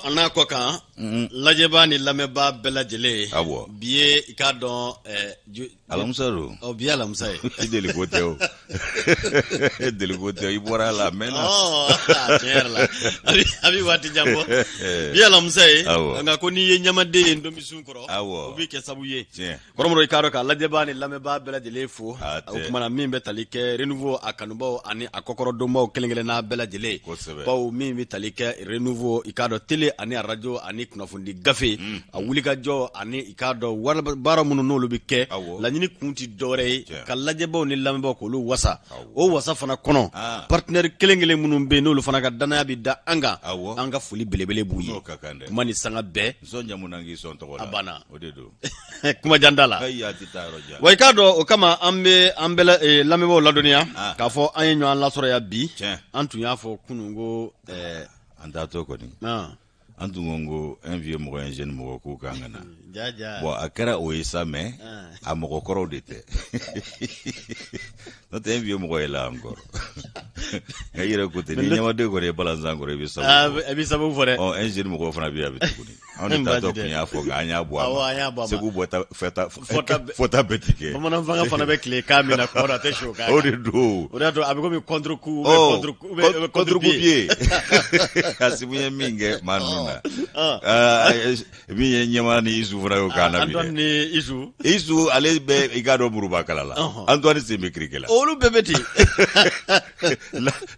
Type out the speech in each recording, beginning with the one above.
a n'a kɔ kan, lajɛbaa ni lamɛnbaa bɛɛ lajɛlen. Awɔ. Bi ye, i k'a dɔn, Alamisa don. Ɔ, bi ye alamisa ye. I deli ko tɛ o, deli ko tɛ, i bɔra a la a mɛnna. Ɔ, tiɲɛ yɛrɛ la, a bɛ waati jan bɔ. Bi ye alamisa ye. Awɔ. Nka ko n'i ye ɲamaden ye ntomisun kɔrɔ, Awɔ. o bɛ kɛ sabu ye. Tiɲɛ. Kɔrɔmɔrɔ, i k'a dɔn ka lajɛbaa ni lamɛnbaa bɛɛ lajɛlen fo. A tɛ. O tuma na, min bɛ tali kɛ Renouveau a kanubaw ani a kɔkɔrɔdonbaw kelen kelenna bɛɛ lajɛlen. Kosɛbɛ. Bawo min bɛ tali kɛ Renouveau, i k'a dɔn, télé ani radio ani kunnafonidi gafe, a wulikajɔ ani i k'a dɔn wari baara minnu n'olu bɛ kɛ. Awɔ. Laɲini kun tɛ dɔwɛrɛ ye Tiɲɛ. ka lajɛbaw ni lamɛnbaw k'olu wasa. Awɔ. O wasa fana kɔnɔ, Ah. partenaire kelen kelen minnu bɛ yen, n'olu fana ka danaya bɛ da an kan, Awɔ. an ka foli belebele b'u ye. N'o ka kan dɛ. Kuma ni sanga bɛɛ. Sɔn jamu na k'i sɔn tɔgɔ la. A banna. O de don. Kuma jan t'a la. Ayi, a tɛ taa yɔrɔ jan. Wa i k'a dɔn, o kama an bɛ an bɛɛ lamɛnbaaw ladɔnniya Ah. k'a fɔ an ye ɲɔgɔn lasɔrɔ yan bi. Tiɲɛ. An tun y'a fɔ kunun ko An taatɔ kɔni, ah, an tun ko un vieux mɔgɔ, un jeune mɔgɔ, k'u kan ka na. Ja ja. Bon, a kɛra o ye sa, mais Ah. a mɔgɔ kɔrɔw de tɛ, n'o tɛ un vieux mɔgɔ ye la encore. Nka i yɛrɛ ko ten, ni ɲamaden kɔni ye balazan kɔrɔ, i bɛ Ah, sabu. A bɛ sababu fɔ dɛ. Ɔ, un jeune mɔgɔ fana bɛ yen, a bɛ tuguni. Anw de Baasi taatɔ tɛ. kun y'a fɔ, nka an y'a bɔ Awɔ, a an y'a bɔ a ma. Segu bɔta fɛta Fɔta bɛɛ- fɔta bɛɛ ti kɛ. Bamanan fanga fana bɛ tile kan min na, kuma dɔ a tɛ si o kan. O de don. O de y'a to a bɛ komi contre coup. Oh, contre coup ou contre contre pied. Asimu ye min kɛ maa ninnu na. Ah. Ah, min ye ɲɛma ni Isu fana y'o k'an na bi dɛ. Antoine ni Isu. Isu, ale bɛ i k'a dɔn muruba kala la. Ɔhɔn. Antoine sen bɛ kirike la. Olu bɛɛ bɛ ten.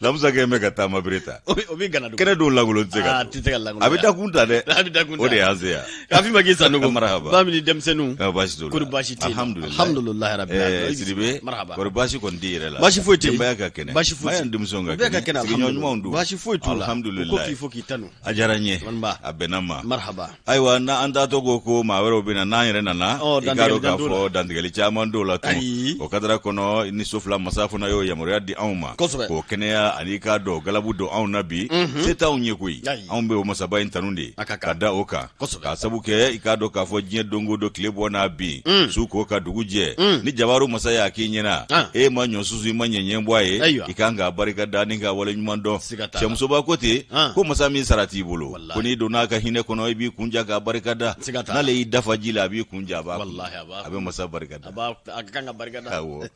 Lamusa kɛ bɛ ka taama bere ta. O bɛ gana dugu. Kɛnɛ dɔw lankolon tɛ se Ah, ka tɛ to. se ka lankolon. A bɛ dakun ta dɛ. A bɛ dakun ta. O de y'an se yan. K'a f'i ma k'i Sanogo. Marahaba. Ba min ni denmisɛnninw. Ah, baasi t'o la. Kori baasi tɛ yen? Alhamdulilayi. Alhamdulilayi rabbil alamin. Sidibe. Marahaba. Kori baasi kɔni t'i yɛrɛ la? Baasi foyi tɛ yen. Denbaya ka kɛnɛ? Baasi foyi tɛ Maa ye denmisɛnw ka Bɛɛ ka kɛnɛ. Sigiɲɔgɔn ɲumanw don. Baasi foyi t'u la. Alhamdulilayi. U ko k'i fo k'i tanu. A diyara n ye. Nba. A bɛnna n ma. Marhaba. Ayiwa, n'an taatɔ ko maa wɛrɛw bɛ na, n'an yɛrɛ nana, Ɔ, i k'a dɔn k'a dantigɛli fɔ dantigɛli caman t'o la tun. Ayi. O kadara kɔnɔ ni so fila masa fana y'o yamaruya di anw ma Kosɛbɛ. k'o kɛnɛya ani i k'a dɔn galabu don anw na bi, se t'anw ye koyi. Ayi. Anw bɛ o masaba in tanu de A ka kan. ka da o kan, Kosɛbɛ. k'a sabu kɛ i k'a dɔn k'a fɔ diɲɛ don o don, tile bɔ n'a bin, su ko ka dugu jɛ, ni jabaru masa y'a k'i ɲɛna, Ah. e ma ɲɔ susu, i ma ɲɛɲɛ bɔ a ye, Ayiwa. i kan k'a barika da ni k'a waleɲuman dɔn. Siga t'a la. Cɛmusoba ko ten Ah. ko masa min sara t'i bolo, Walahi. ko n'i donna a ka hinɛ kɔnɔ, i b'i kun ja k'a barika da. Siga t'a la. N'ale y'i dafa ji la, a b'i kun ja, a b'a kun. Walahi, a b'a A bɛ masa barika da. A b'a, a ka kan ka barika da. Awɔ,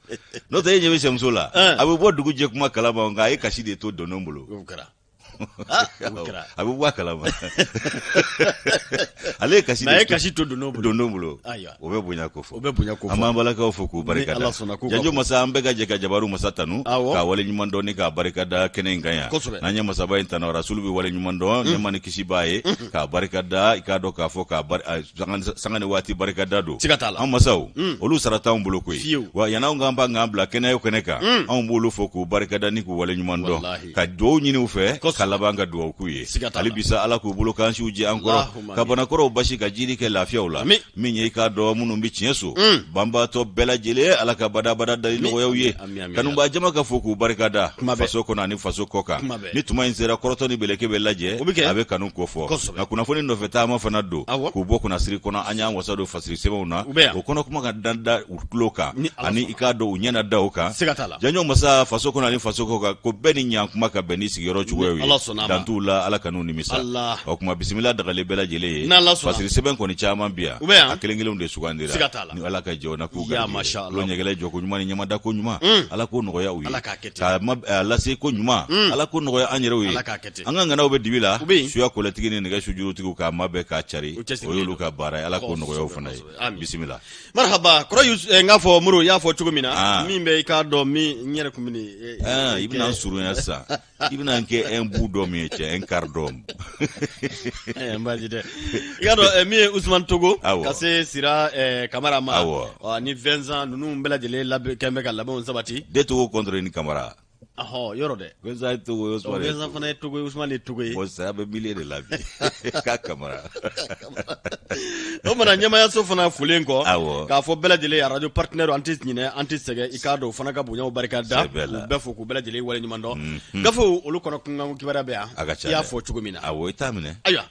n'o tɛ e ɲɛ bɛ sɛmuso la, Ɛn. a bɛ bɔ dugu jɛ kuma kalama, nka a ye kasi de to dɔndɔn bolo. O kɛra. Ah, o kɛra. A bɛ bɔ a kalama, ale ye kasi Mais a de ye kasi to dɔndɔn bolo. dɔndɔn bolo. Ayiwa. O bɛ bonya ko fɔ. O bɛ bonya ko fɔ. An b'an balakaw fo k'u barika Ni da. Ala sɔnna k'u ka Janjo fo. masa, an bɛɛ ka jɛ ka jabaru masa tanu, Awɔ. k'a wale ɲuman dɔn ni k'a barika da kɛnɛ in kan yan. Kosɛbɛ. N'an ye masaba in tanu, rasulu bɛ wale ɲuman dɔn, nɛɛma ni kisi b'a ye, k'a barika da, i k'a dɔn k'a fɔ k'a sanga ni waati barika da don. Siga t'a la. An masaw, olu sara t'anw bolo koyi. Fiyewu. Wa yan'anw k'an pan k'an bila kɛnɛ o kɛnɛ kan, anw b'olu fo k'u barika da ni k'u wale ɲuman dɔn, Walahi. ka duwawu ɲini u fɛ, Kosɛbɛ. ka laban ka duwawu k'u ye. Siga t'a la. Hali bisa, Ala k'u bolo kan siw jɛ an kɔrɔ, Allahumma ka amin. banakɔrɔw basi, ka jiri kɛ lafiyaw la. Amin. Min ye i k'a dɔn minnu bɛ tiɲɛ so banbaatɔ bɛɛ lajɛlen, Ala ka badabada dali Amin, nɔgɔyaw ye. amin, amin, Kanubaa jama ka fo k'u barika da, Kuma bɛɛ. faso kɔnɔ ani faso kɔ kan. Kuma bɛɛ. Ni tuma in sera, kɔrɔtɔ ni beleke bɛ lajɛ, O bɛ kɛ. a bɛ kanu ko fɔ. Kosɛbɛ. Nka kunnafoni nɔfɛ taama fana don, Awɔ. k'u bɔ kunnasiri kɔnɔ, an y'an wasa don fasiri sɛbɛnw na. U bɛ yan. O kɔnɔ kuma ka dan da u tulo kan Ni Ala ani sɔnna. i k'a dɔn u ɲɛna da o kan. Siga t'a la. Janjo masa, faso kɔnɔ ani faso kɔ kan, ko bɛɛ ni ɲan kuma ka bɛn ni sigiyɔrɔ cogoyaw Ni ye. Ala sɔnna a ma. Dan t'u la, Ala kan'u nimisa. Allah. O kuma, bisimila dagalen bɛɛ lajɛlen ye. N'Ala sɔnna. Fasiri sɛbɛn kɔni caman bi yan, U bɛ yan. a kelen kelenw de sugandira. Siga t'a la. Ni Ala ka jɛ na k'u Ya garijɛgɛ. masha Allah. Tulo ɲɛgɛlɛ jɔ ko ɲuman ni ɲamada ko ɲuman, Ala k'o nɔgɔya u ye. Ala k'a kɛ ten. K'a a lase ko ɲuman, Ala k'o nɔgɔya an yɛrɛw ye. Ala k'a kɛ ten. An ka ŋanaw bɛ dibi la, U bɛ yen. suya kɔlɛtigi ni nɛgɛ sujurutigiw k'a mabɛn k'a cari, U cɛsirilen o y'olu don. ka baara ye, Ala k'o nɔgɔya u fana ye. Kosɛbɛ, amin. Bisimila. Marhaba, kɔrɔ Yus- n k'a fɔ Moro, i y'a fɔ cogo min na, Ah. min bɛ i k'a dɔn min n yɛrɛ kun bɛ nin Ah, i bɛna n surunya sisan, i bɛna n kɛ un bout d'homme ye, cɛ, un quart d'homme. N baasi tɛ. I k'a dɔn min ye Usumani Togo, Awɔ. ka se Sira Kamara ma. Awɔ. Ɔ, ni Vincent ninnu bɛɛ lajɛlen labɛn kɛn bɛ ka labɛnw sabati. De Togo contre ni Kamara. Ɔhɔ, yɔrɔ dɛ. Vincent ye Togo ye, Ousmane ye Vincent Togo. fana ye Togo ye, Usumani ye Togo ye. Bon, saya bɛ milieu de la bi k'a Kamara. O mana ɲɛmayaso fana folen kɔ, Awɔ. k'a fɔ bɛɛ lajɛlen arajo partenaire, an tɛ ɲinɛ, an tɛ sɛgɛn, i k'a dɔn o fana ka bonyaw barika da, Sɛbɛ la. k'u bɛɛ fo, k'u bɛɛ lajɛlen waleɲuman dɔn. Gafew olu kɔnɔ kunkan kibaruya bɛ yan. A ka ca I y'a dɛ. fɔ cogo min na. Awɔ, i t'a minɛ. Ayiwa,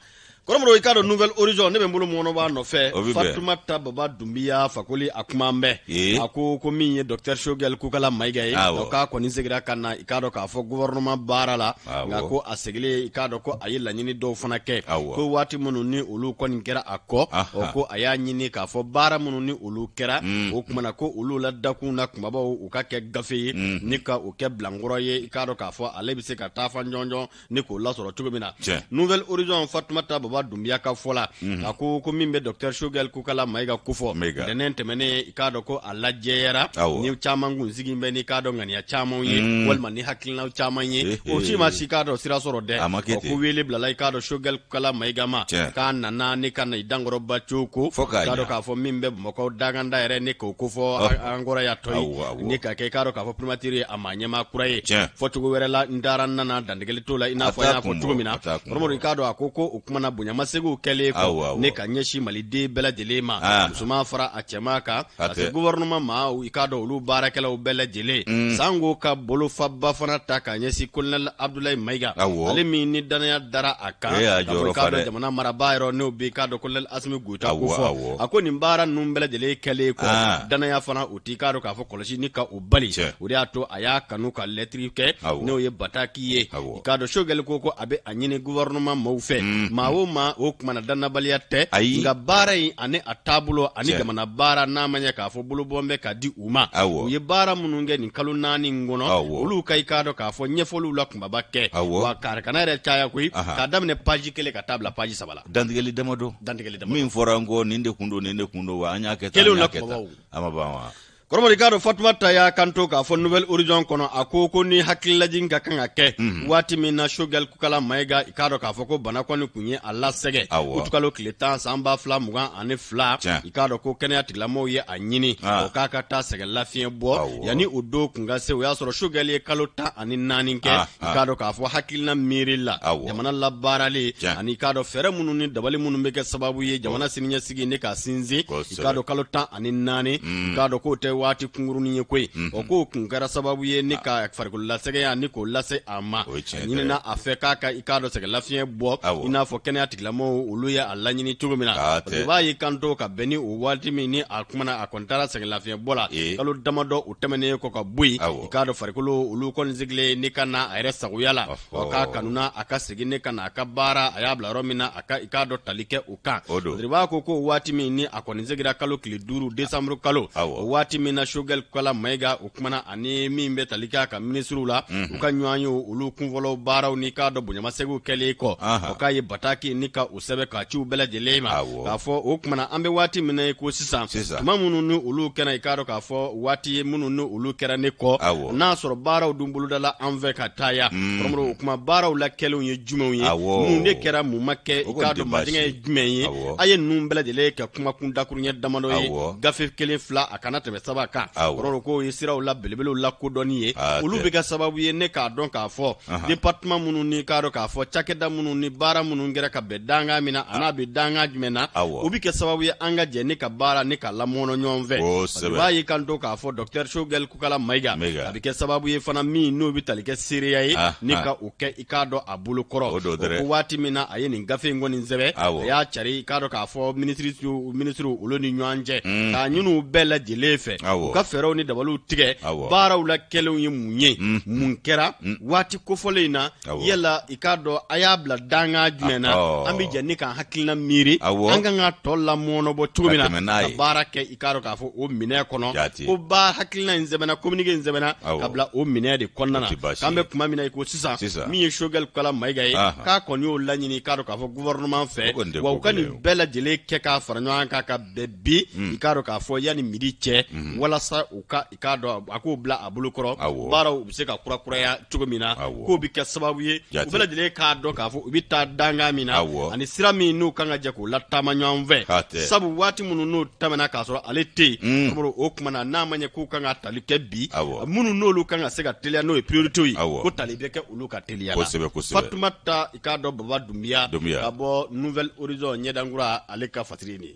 Kɔrɔmɔrɔ, i k'a dɔn Nouvel Horizon, ne bɛ n bolo mɔnɔbɔ a nɔfɛ. O bɛ bɛn. Fatumata Baba Dunbiya Fakoli, a kuma an bɛɛ. A ko min ye docteur Choguel Kokala Mayiga ye, o k'a kɔni seginna ka na, i k'a dɔn k'a fɔ gouvernement baara la. Nka ko a segilen, i k'a dɔn ko a ye laɲini dɔw fana kɛ. Ko waati minnu ni olu kɔni kɛra a kɔ, o ko a y'a ɲini k'a fɔ baara minnu ni olu kɛra, o tuma na ko olu la dakun na kunbabaw, u ka kɛ gafe ye ni ka o kɛ bilankɔrɔ ye, i k'a dɔn k'a fɔ ale bɛ se ka taa fan jɔnjɔn ni k'o lasɔrɔ cogo min na. Nouvel Horizon, Fatumata Baba Dunbiya ka fɔ la, a ko min bɛ docteur Choguel Kokala Mayiga kofɔ, ntɛnɛn tɛmɛnen, i k'a dɔn ko a lajɛyara ni caman kun sigi bɛ n'i k'a dɔn ŋaniya caman ye walima ni hakilina caman ye, o si ma si k'a dɔn sira sɔrɔ dɛ. Ko wele bilala, i k'a dɔn, Choguel Kokala Mayiga ma, k'a nana ni ka na i dankɔrɔba cogo ko k'a dɔn k'a fɔ min bɛ Bamakɔ daganda yɛrɛ ni k'o kofɔ an kɔrɔ y'a tɔ ye ni ka kɛ, i k'a dɔn k'a fɔ primature ye a maa ɲɛmaa kura ye. Fɔcogo wɛrɛ la, n taara n nana, dantigɛli t'o la, i n'a fɔ n y'a fɔ cogo min na. Kɔrɔmɔrɔ, i k'a dɔn a ko o kuma na bonyamasegin kɛlen kɔ ne ka ɲɛsin maliden bɛɛ lajɛlen ma, musoman fara a cɛman kan, ka se gouvernement ma, i k'a dɔn olu baarakɛlaw bɛɛ lajɛlen, sanko ka bolofaba fana ta ka ɲɛsin colonel Abdoulaye Mayiga, ale min ni danaya dara a kan, i k'a dɔn jamana marabaa yɔrɔ, n'o bɛ i k'a dɔn colonel Asimi Goyita ko fɔ. A ko nin baara ninnu bɛɛ lajɛlen kɛlen kɔ, danaya fana o t'i k'a dɔn k'a fɔ kɔlɔsi ni ka o bali. O de y'a to a y'a kanu ka lɛtiri kɛ, n'o ye bataki ye. I k'a dɔn Choguel ko a bɛ a ɲini gouvernement maaw fɛ, maa o maa, o kuma na dannabaliya tɛ, nka baara in ani a taabolo ani jamana baara, n'a ma ɲɛ k'a fɔ bolobɔn bɛ ka di u ma, u ye baara minnu kɛ nin kalo 4 in kɔnɔ, olu ka i k'a dɔn k'a fɔ ɲɛfɔliw la kunbaba kɛ, wa kana yɛrɛ caya koyi, k'a daminɛ page 1 ka taa bila page 3 la. Dantigɛli damadɔ, dantigɛli damadɔ min fɔra n kɔ, nin de kun don, nin de kun don, wa an y'a kɛ tan, an y'a kɛ tan, a ma ban wa? Kɔrɔmɔrɔ, i k'a dɔn Fatumata y'a kanto k'a fɔ Nouvel Horizon kɔnɔ, a ko ni hakililajigin ka kan ka kɛ waati min na Choguel Kokala Mayiga, i k'a dɔn k'a fɔ ko bana kɔni kun ye a lasɛgɛ utukalo tile 10 san 2022, i k'a dɔn ko kɛnɛya tigilamɔgɔw ye a ɲini o k'a ka taa sɛgɛn lafiɲɛ bɔ. Yanni o don kun ka se, o y'a sɔrɔ Choguel ye kalo 14 kɛ, i k'a dɔn k'a fɔ hakilina miiri la jamana labaarali ani i k'a dɔn fɛɛrɛ minnu ni dabali minnu bɛ kɛ sababu ye jamana siniɲɛsigi ne k'a sinsin. I k'a dɔn kalo 14, i k'a dɔn k'o tɛ waati kunkurunin ye koyi. O k'o kun kɛra sababu ye ni ka farikololasɛgɛnya ni k'o lase a ma. A ɲinina a fɛ k'a ka i k'a dɔn sɛgɛn lafiɲɛ bɔ, i n'a fɔ kɛnɛya tigilamɔgɔw olu ye a laɲini cogo min na. O b'a y'i kanto ka bɛn ni o waati min ni a kumana, a kɔni taara sɛgɛn lafiɲɛ bɔ la, kalo damadɔ o tɛmɛnen kɔ ka bɔ yen, i k'a dɔn farikolo olu kɔni sigilen ni ka na a yɛrɛ sagoya la, k'a kanuna a ka segin ne ka na a ka baara a y'a bila yɔrɔ min na, a ka i k'a dɔn tali kɛ o kan. B'a ko waati min ni a kɔni seginna kalo tile 5, décembre kalo, o waati min na Choguel Kokala Mayiga, o kumana ani min bɛ tali kɛ a ka minisiriw la, u ka ɲɔgɔn ye olu kunfɔlɔ baaraw ni k'a dɔn bonyamasegin kɛlen kɔ, o k'a ye bataki ni ka o sɛbɛn k'a ci u bɛɛ lajɛlen ma, k'a fɔ o kumana an bɛ waati min na i ko sisan, tuma minnu ni olu kɛra, i k'a dɔn k'a fɔ waati ye minnu ni olu kɛra ne kɔ, n'a sɔrɔ baaraw dun bolodala an fɛ ka taa ya. O kuma baaraw la kɛlenw ye jumɛnw ye, mun de kɛra, mun ma kɛ, i k'a dɔn majɛgɛ ye jumɛn ye, a ye ninnu bɛɛ lajɛlen kɛ kumakun dakuruɲɛ damadɔ ye, gafe 1, 2, a kana tɛmɛ 3 kan. Kɔrɔ k'o ye siraw la belebelew lakodɔnni ye, olu bɛ kɛ sababu ye ne k'a dɔn k'a fɔ département minnu ni k'a dɔn k'a fɔ cakɛda minnu ni baara minnu kɛra ka bɛn dankan min na, a n'a bɛ dankan jumɛn na, o bɛ kɛ sababu ye an ka jɛ ne ka baara ne ka lamɔnɔ ɲɔgɔn fɛ. I b'a y'i kanto k'a fɔ docteur Choguel Kokala Mayiga, a bɛ kɛ sababu ye fana min n'o bɛ tali kɛ seereya ye ni ka o kɛ, i k'a dɔn a bolo kɔrɔ. Ko waati min na a ye nin gafe in kɔni sɛbɛn, a y'a cari, i k'a dɔn k'a fɔ minisiriw olu ni ɲɔgɔn cɛ, k'a ɲini u bɛɛ lajɛlen fɛ u ka fɛɛrɛw ni dabaliw tigɛ, baaraw la kɛlenw ye mun ye, mun kɛra waati kofɔlen in na, yala i k'a dɔn a y'a bila dankan jumɛn na, an bɛ jɛ ni k'an hakilina miiri an kan ka tɔ lamɔnɔbɔ cogo min na ka baara kɛ, i k'a dɔn k'a fɔ o minɛ kɔnɔ, ko ba hakilina in sɛbɛnna, communiqué in sɛbɛnna ka bila o minɛ de kɔnɔna na. K'an bɛ tuma min na i ko sisan, min ye Choguel Kokala Mayiga ye, k'a kɔni y'o laɲini, i k'a dɔn k'a fɔ gouvernement fɛ, wa u ka nin bɛɛ lajɛlen kɛ k'a fara ɲɔgɔn kan ka bɛn bi, i k'a dɔn k'a fɔ yanni midi cɛ, walasa u ka i k'a dɔn a k'o bila a bolo kɔrɔ, baaraw bɛ se ka kurakuraya cogo min na, k'o bɛ kɛ sababu ye u bɛɛ lajɛlen k'a dɔn k'a fɔ u bɛ taa dankan min na ani sira min n'u kan ka jɛ k'o lataama ɲɔgɔn fɛ. Sabu waati minnu n'o tɛmɛna k'a sɔrɔ ale tɛ yen, o tuma na n'a ma ɲɛ k'u kan ka tali kɛ bi, minnu n'olu kan ka se ka teliya, n'o ye priorité ye, ko tali bɛ kɛ olu ka teliya la. Fatumata, i k'a dɔn Baba Dunbiya ka bɔ Nouvel Horizon ɲɛdankura, ale ka fasiri ye nin ye.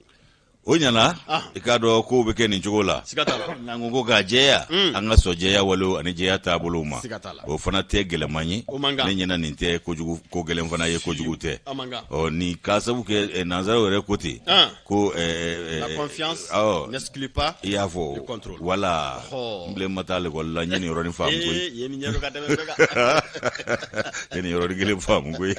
O ɲana, i k'a dɔn kow bɛ kɛ nin cogo la. Siga t'a la. N'an ko ko k'a jɛya, an ka sɔn jɛya walew ani jɛya taabolow ma. Siga t'a la. O fana tɛ gɛlɛman ye. O man kan. Ne ɲɛna nin tɛ kojugu ko gɛlɛn fana ye, kojugu tɛ. A man kan. Ɔ nin k'a sabu kɛ nanzaraw yɛrɛ ko ten. Ko La confiance n'exclut pas i y'a fɔ le contrôle. Wala n bilen ma taa lekɔli la, n ye nin yɔrɔnin faamu koyi. Ee, ye nin ɲɛ dɔn ka tɛmɛ bɛɛ kan. N ye nin yɔrɔnin kelen faamu koyi.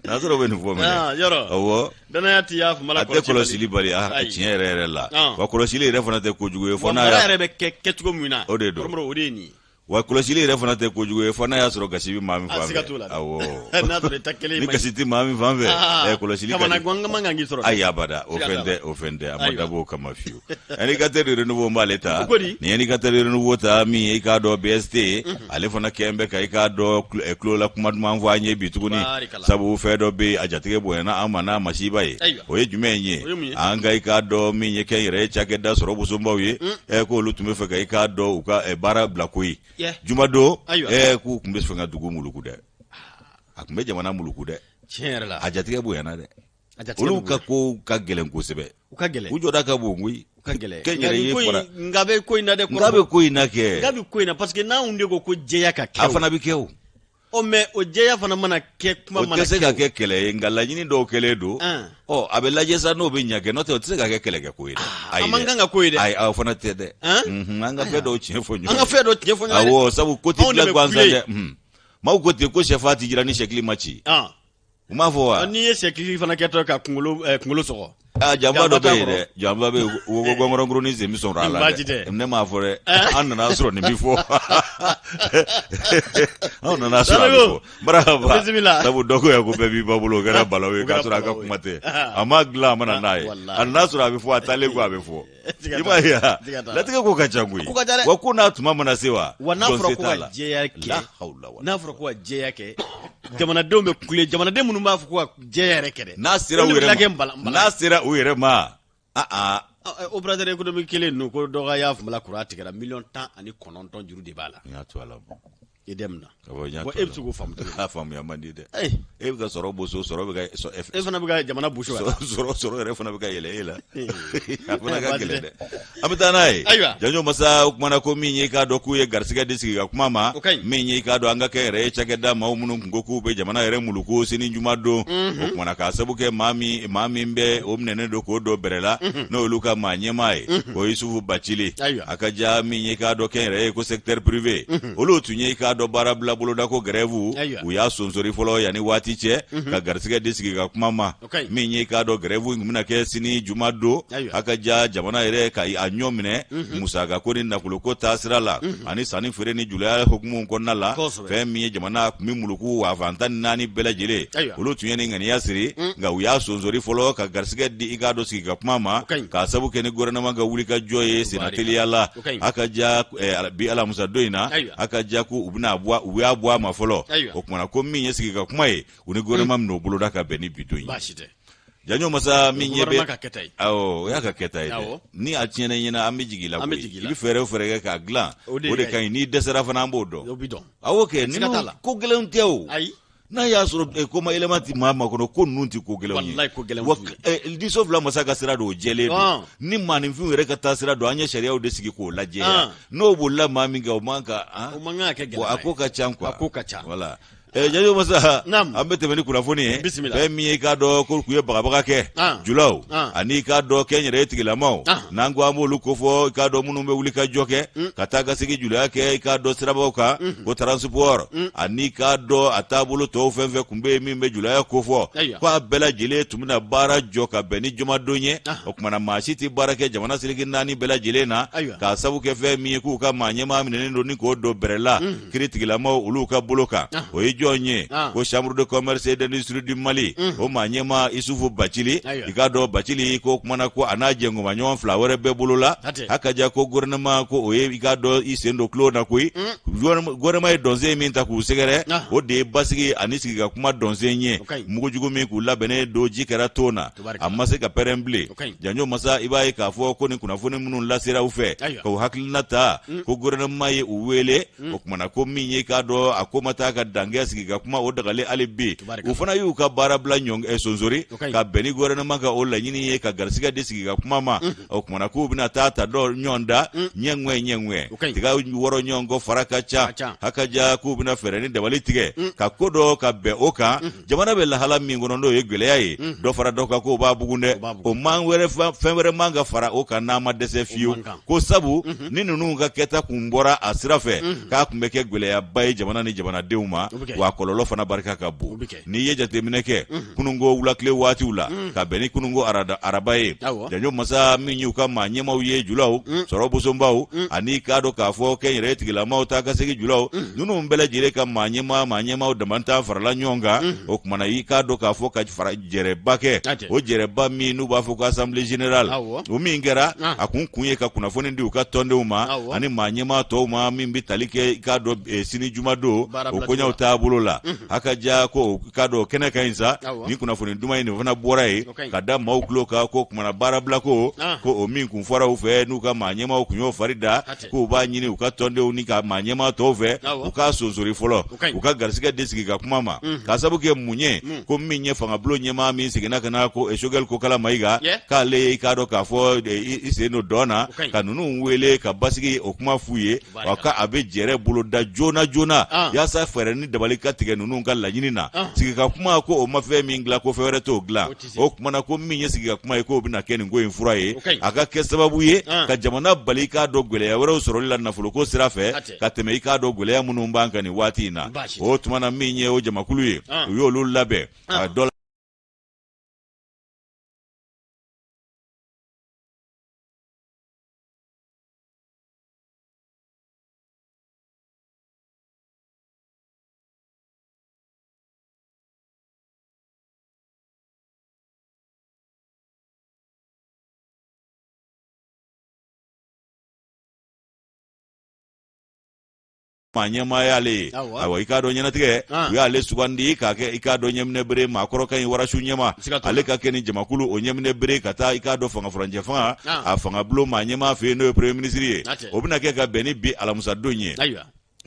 Nanzaraw bɛ nin fɔ minɛ. Yɔrɔ. Awɔ. Danaya t'i y'a fɔ A tɛ kɔlɔsili bali a tiɲɛ yɛrɛ yɛrɛ la. Wa kɔlɔsili yɛrɛ fana tɛ kojugu ye fo n'a mara yɛrɛ bɛ kɛ kɛcogo min na. O de don. O de ye nin ye. Wa kɔlɔsili yɛrɛ fana tɛ kojugu ye fo n'a y'a sɔrɔ gasi bɛ maa min fan fɛ. Awɔ. N'a sɔrɔ i ta kelen ni gasi tɛ maa min fan fɛ, kɔlɔsili ka di. Man kan k'i sɔrɔ. Ayi abada, o fɛn tɛ, o fɛn tɛ, a ma dabɔ o kama fiyewu. Indicateur du renouveau n b'ale ta. Ni indicateur du renouveau ta min ye i k'a dɔn BST, ale fana kɛn bɛ ka i k'a dɔn tulo la kuma duman fɔ an ye bi tuguni. Sabu fɛn dɔ bɛ yen, a jatigɛ bonyana an ma n'a masiba ye. O ye jumɛn ye? An ka i k'a dɔn min ye kɛnyɛrɛye cakɛda sɔrɔ bosonbaw ye, k'olu tun bɛ fɛ ka i k'a dɔn u ka baara bila koyi jumadon, k'u tun bɛ fɛ ka dugu muluku dɛ, a tun bɛ jamana muluku dɛ. A jatigɛ bonyana dɛ. Olu ka ko ka gɛlɛn kosɛbɛ. U ka gɛlɛn. U jɔda ka bon koyi. U ka gɛlɛn. Kɛnyɛrɛye fara. Nka bɛ ko in na dɛ. Nka bɛ ko in na kɛ. Nka bɛ ko in na parce que n'anw de ko ko jɛya ka kɛ. A fana bɛ kɛ o. Ɔ mais o jɛya fana mana kɛ, kuma mana kɛ. O tɛ se ka kɛ kɛlɛ ye, nka laɲini dɔw kɛlen don. Ɔ a bɛ lajɛ sa n'o bɛ ɲɛ kɛ, n'o tɛ o tɛ se ka kɛ kɛlɛkɛ ko ye dɛ. A man kan ka ko ye dɛ. Ayi, aw fana tɛ dɛ. An ka fɛn dɔw tiɲɛ fɔ ɲɔgɔn ye. An ka fɛn dɔw tiɲɛ fɔ ɲɔgɔn ye. Awɔ, sabu ko tɛ dilan gansan dɛ. Maaw ko ten ko sɛfa tɛ jira ni sɛkili ma ci. U m'a fɔ wa? N'i ye sɛkili fana kɛtɔ ka kunkolo kunkolo sɔgɔ. Aa, janfa dɔ bɛ yen dɛ, janfa bɛ yen, wo ko gɔngɔrɔnkurunin sen bɛ sɔrɔ a la dɛ. Ne m'a fɔ dɛ, an nana sɔrɔ nin bɛ fɔ. Anw nana sɔrɔ a bɛ fɔ. Marahaba. Bisimila. Sabu dɔ ko yan ko bɛɛ b'i ba bolo, o kɛra balawu ye k'a sɔrɔ a ka kuma tɛ. A m'a dilan, a ma na n'a ye. A nana sɔrɔ a bɛ fɔ, a taalen ko a bɛ fɔ. I b'a ye wa, latigɛ ko ka ca koyi. Wa ko n'a tuma mana se wa. Wa n'a fɔra ko ka jɛya kɛ, n'a fɔra ko ka jɛya kɛ, jamanadenw bɛ kule, jamanaden minnu b'a fɔ ko ka jɛya yɛrɛ kɛ dɛ. N'a sera u yɛrɛ ma, n'a sera u yɛrɛ ma, aa. Opérateur économique kelen ninnu ko dɔ ka y'a faamuya kuran tigɛra 19 miliyɔn juru de b'a la. N y'a to a la. EDM na. Bon, e bɛ se k'o faamu cogo di? A faamuya man di dɛ. E bɛ ka sɔrɔ boso, sɔrɔ bɛ ka e fana bɛ ka jamana boso. Sɔrɔ yɛrɛ fana bɛ ka yɛlɛ e la. A fana ka gɛlɛn dɛ. An bɛ taa n'a ye. Ayiwa. Janjo masa, o kumana ko min ye k'a dɔn k'u ye garisigɛ di sigi ka kuma ma. Min ye k'a dɔn an ka kɛnyɛrɛye cakɛda maaw minnu tun ko k'u bɛ jamana yɛrɛ muluku sini juma don. O kumana k'a sabu kɛ maa min bɛ o minɛnen don k'o don bɛrɛ la, n'olu ka maa ɲɛmaa ye. O Yusufu Bacili. A ka ja min ye k'a dɔn kɛnyɛrɛye ko secteur privé. Olu tun ye k'a dɔn baara bila boloda ko grève, u y'a sonsori fɔlɔ yanni waati cɛ ka garisigɛ di sigi ka kuma ma. Min ye k'a dɔn grève in tun bɛna kɛ sini juma don, a ka ja jamana yɛrɛ ka a ɲɔ minɛ musaka ko ni nafoloko taasira la ani sanni feere ni julaya hukumu kɔnɔna la. Fɛn min ye jamana tun bɛ muluku wa fan 14 bɛɛ lajɛlen, olu tun ye nin ŋaniya siri, nka u y'a sonsori fɔlɔ ka garisigɛ di i k'a dɔn sigi ka kuma ma, k'a sabu kɛ ni gouvernement ka wuli ka jɔ ye senna teliya la. A ka ja bi alamusa don in na, a ka ja ko u bɛna bɔ, u y'a bɔ a ma fɔlɔ. O kumana ko min ye sigi ka kuma ye, u ni gouvernement bɛn'o boloda ka bɛn ni bi don ye. Janjo masa, min ye bɛ, awɔ, o y'a ka kɛta ye dɛ. Ni a tiɲɛna i ɲɛna, an bɛ jigin i la koyi. I bɛ fɛɛrɛ o fɛɛrɛ kɛ k'a dilan, o de ka ɲi. N'i dɛsɛra fana, an b'o dɔn. Awɔ kɛ, ninnu ko gɛlɛnw tɛ o. N'a y'a sɔrɔ ko ma yɛlɛma tɛ maa ma kɔnɔ, ko ninnu tɛ ko gɛlɛnw ye. Wa diso fila masa ka sira don, o jɛlen don. Ni maaninfinw yɛrɛ ka taa sira don, an ye sariyaw de sigi k'o lajɛya. N'o bolila maa min kan, o man ka, a ko ka ca quoi. A ko ka ca. Voilà. Janjo masa, an bɛ tɛmɛ ni kunnafoni ye. Fɛn min ye k'a dɔn ko k'u ye bagabaga kɛ julaw ani k'a dɔn kɛnyɛrɛye tigilamaw, n'an ko an b'olu kofɔ, i k'a dɔn minnu bɛ wuli ka jɔ kɛ ka taa ka segin julaya kɛ, i k'a dɔn sirabaw kan ko transport ani k'a dɔn a taabolo tɔw fɛn fɛn tun bɛ yen min bɛ julaya kofɔ, ko a bɛɛ lajɛlen tun bɛna baara jɔ ka bɛn ni jumadon ye. O kumana maa si tɛ baara kɛ jamana seleke 4 bɛɛ lajɛlen na, k'a sabu kɛ fɛn min ye k'u ka maa ɲɛmaa minɛnen don ni k'o don bɛrɛ la kiri tigilamaw olu ka bolo kan. O ye jɔn ye? Ko chambre de commerce et d'industrie du Mali, o maa ɲɛmaa Isufu Bacili. I k'a dɔn Bacili ko kumana ko a n'a jɛnkoma fila wɛrɛ bɛɛ bolo la. A ka ja ko gouvernement ko o ye i k'a dɔn i sen don tulon na koyi. Gouvernement ye dɔnsen min ta k'u sɛgɛrɛ, o de ye basigi ani sigi ka kuma dɔnsen ye. Mugujugu min k'u labɛnnen don, ji kɛra ton na, a ma se ka pɛrɛn bilen. Janjo masa, i b'a ye k'a fɔ ko nin kunnafoni minnu lasera u fɛ k'u hakilina ta, ko gouvernement ye u wele. O kumana ko min ye k'a dɔn a ko ma taa ka dan kɛ sigi ka kuma o dagalen hali bi u fana y'u ka baarabila ɲɔn eh, sonsori ka bɛn ni gouvernement ka o laɲini ye ka garisigɛ di sigi ka kuma ma mhm. o kumana k'u bɛna taa ta dɔ ɲɔgɔn da mm. ɲɛŋɛ ɲɛŋɛ tiga wɔrɔ ɲɔgɔn kɔ fara ka ca haka ja k'u bɛna fɛɛrɛ ni dabali tigɛ mm. ka ko dɔ ka bɛn o kan mm. jamana bɛ lahala min kɔnɔ n'o ye gɛlɛya ye dɔ fara dɔ kan k'o b'a bugun dɛ o man wɛrɛ fɛn wɛrɛ man ka fara o kan n'a ma dɛsɛ fiyewu ko sabu ni ninnu ka kɛta kun bɔra a sira fɛ k'a tun bɛ kɛ gɛlɛyaba ye jamana ni jamanadenw ma wa kɔlɔlɔ fana barika ka bon n'i ye jateminɛ kɛ kununko wulakile waatiw la ka bɛn ni kununko araba ye janjo masa min y'u ka maa ɲɛmaaw ye julaw sɔrɔ bosonbaw ani k'a dɔn k'a fɔ kɛnyɛrɛye tigilamaw taa ka segin julaw ninnu bɛɛ lajɛlen ka maa ɲɛmaa maa ɲɛmaaw damantan farala ɲɔgɔn kan o kumana i k'a dɔn k'a fɔ ka fara jɛrɛba kɛ o jɛrɛba min n'u b'a fɔ ko assemblée générale o min kɛra a kun kun ye ka kunnafoni di u ka tɔndenw ma ani maa ɲɛmaa tɔw ma min bɛ tali kɛ i k'a dɔn eh, sini jumadon o koɲɛw taabolo la haka ja ko k'a dɔn kɛnɛ ka ɲi sa ni kunnafoni duman in nin fana bɔra yen ka da maaw tulo kan ko kumana baarabila ko ko o min kun fɔra u fɛ n'u ka maa ɲɛmaaw kun y'o fari da k'u b'a ɲini u ka tɔndenw ni ka maa ɲɛmaa tɔw fɛ u k'a sonsori fɔlɔ u ka garisigɛ di sigi ka kuma ma mm. k'a sabu kɛ mun ye mm. ko min ye fangabulon ɲɛmaa min seginna ka na ko Choguel Kokala Mayiga k'ale ye i k'a dɔn k'a fɔ i sen don dɔn na ka ninnu wele ka basigi o kuma f'u ye wa ka a bɛ jɛrɛ boloda joona joona ah. yaasa fɛɛrɛ ni dabali ka tigɛ ninnu ka laɲini na ah. sigi ka kuma ko o ma fɛn min dilan ko fɛn wɛrɛ t'o dilan o kumana ko min ye sigi ka kuma ye k'o bɛna kɛ nin ko in fura ye a ka kɛ sababu ye ah. ka jamana bali i k'a dɔn gɛlɛya wɛrɛw sɔrɔli la nafoloko sira fɛ ka tɛmɛ i k'a dɔn gɛlɛya minnu b'an kan nin waati in na o tuma na min ye o jamakulu ye u y'olu labɛn a dɔ maa ɲɛmaa y'ale ye ayiwa i k'a dɔn ɲɛnatigɛ ah. u y'ale sugandi k'a kɛ i k'a dɔn ɲɛminɛ bere maakɔrɔ ka ɲi warasu ɲɛma ale ka kɛ ni jamakulu o ɲɛminɛ bere ka taa i k'a dɔn fanga furancɛ fanga ah. a fangabulon maa ɲɛmaa fɛ yen n'o ye premier ministre ye o bɛna kɛ ka bɛn ni bi alamusadon ye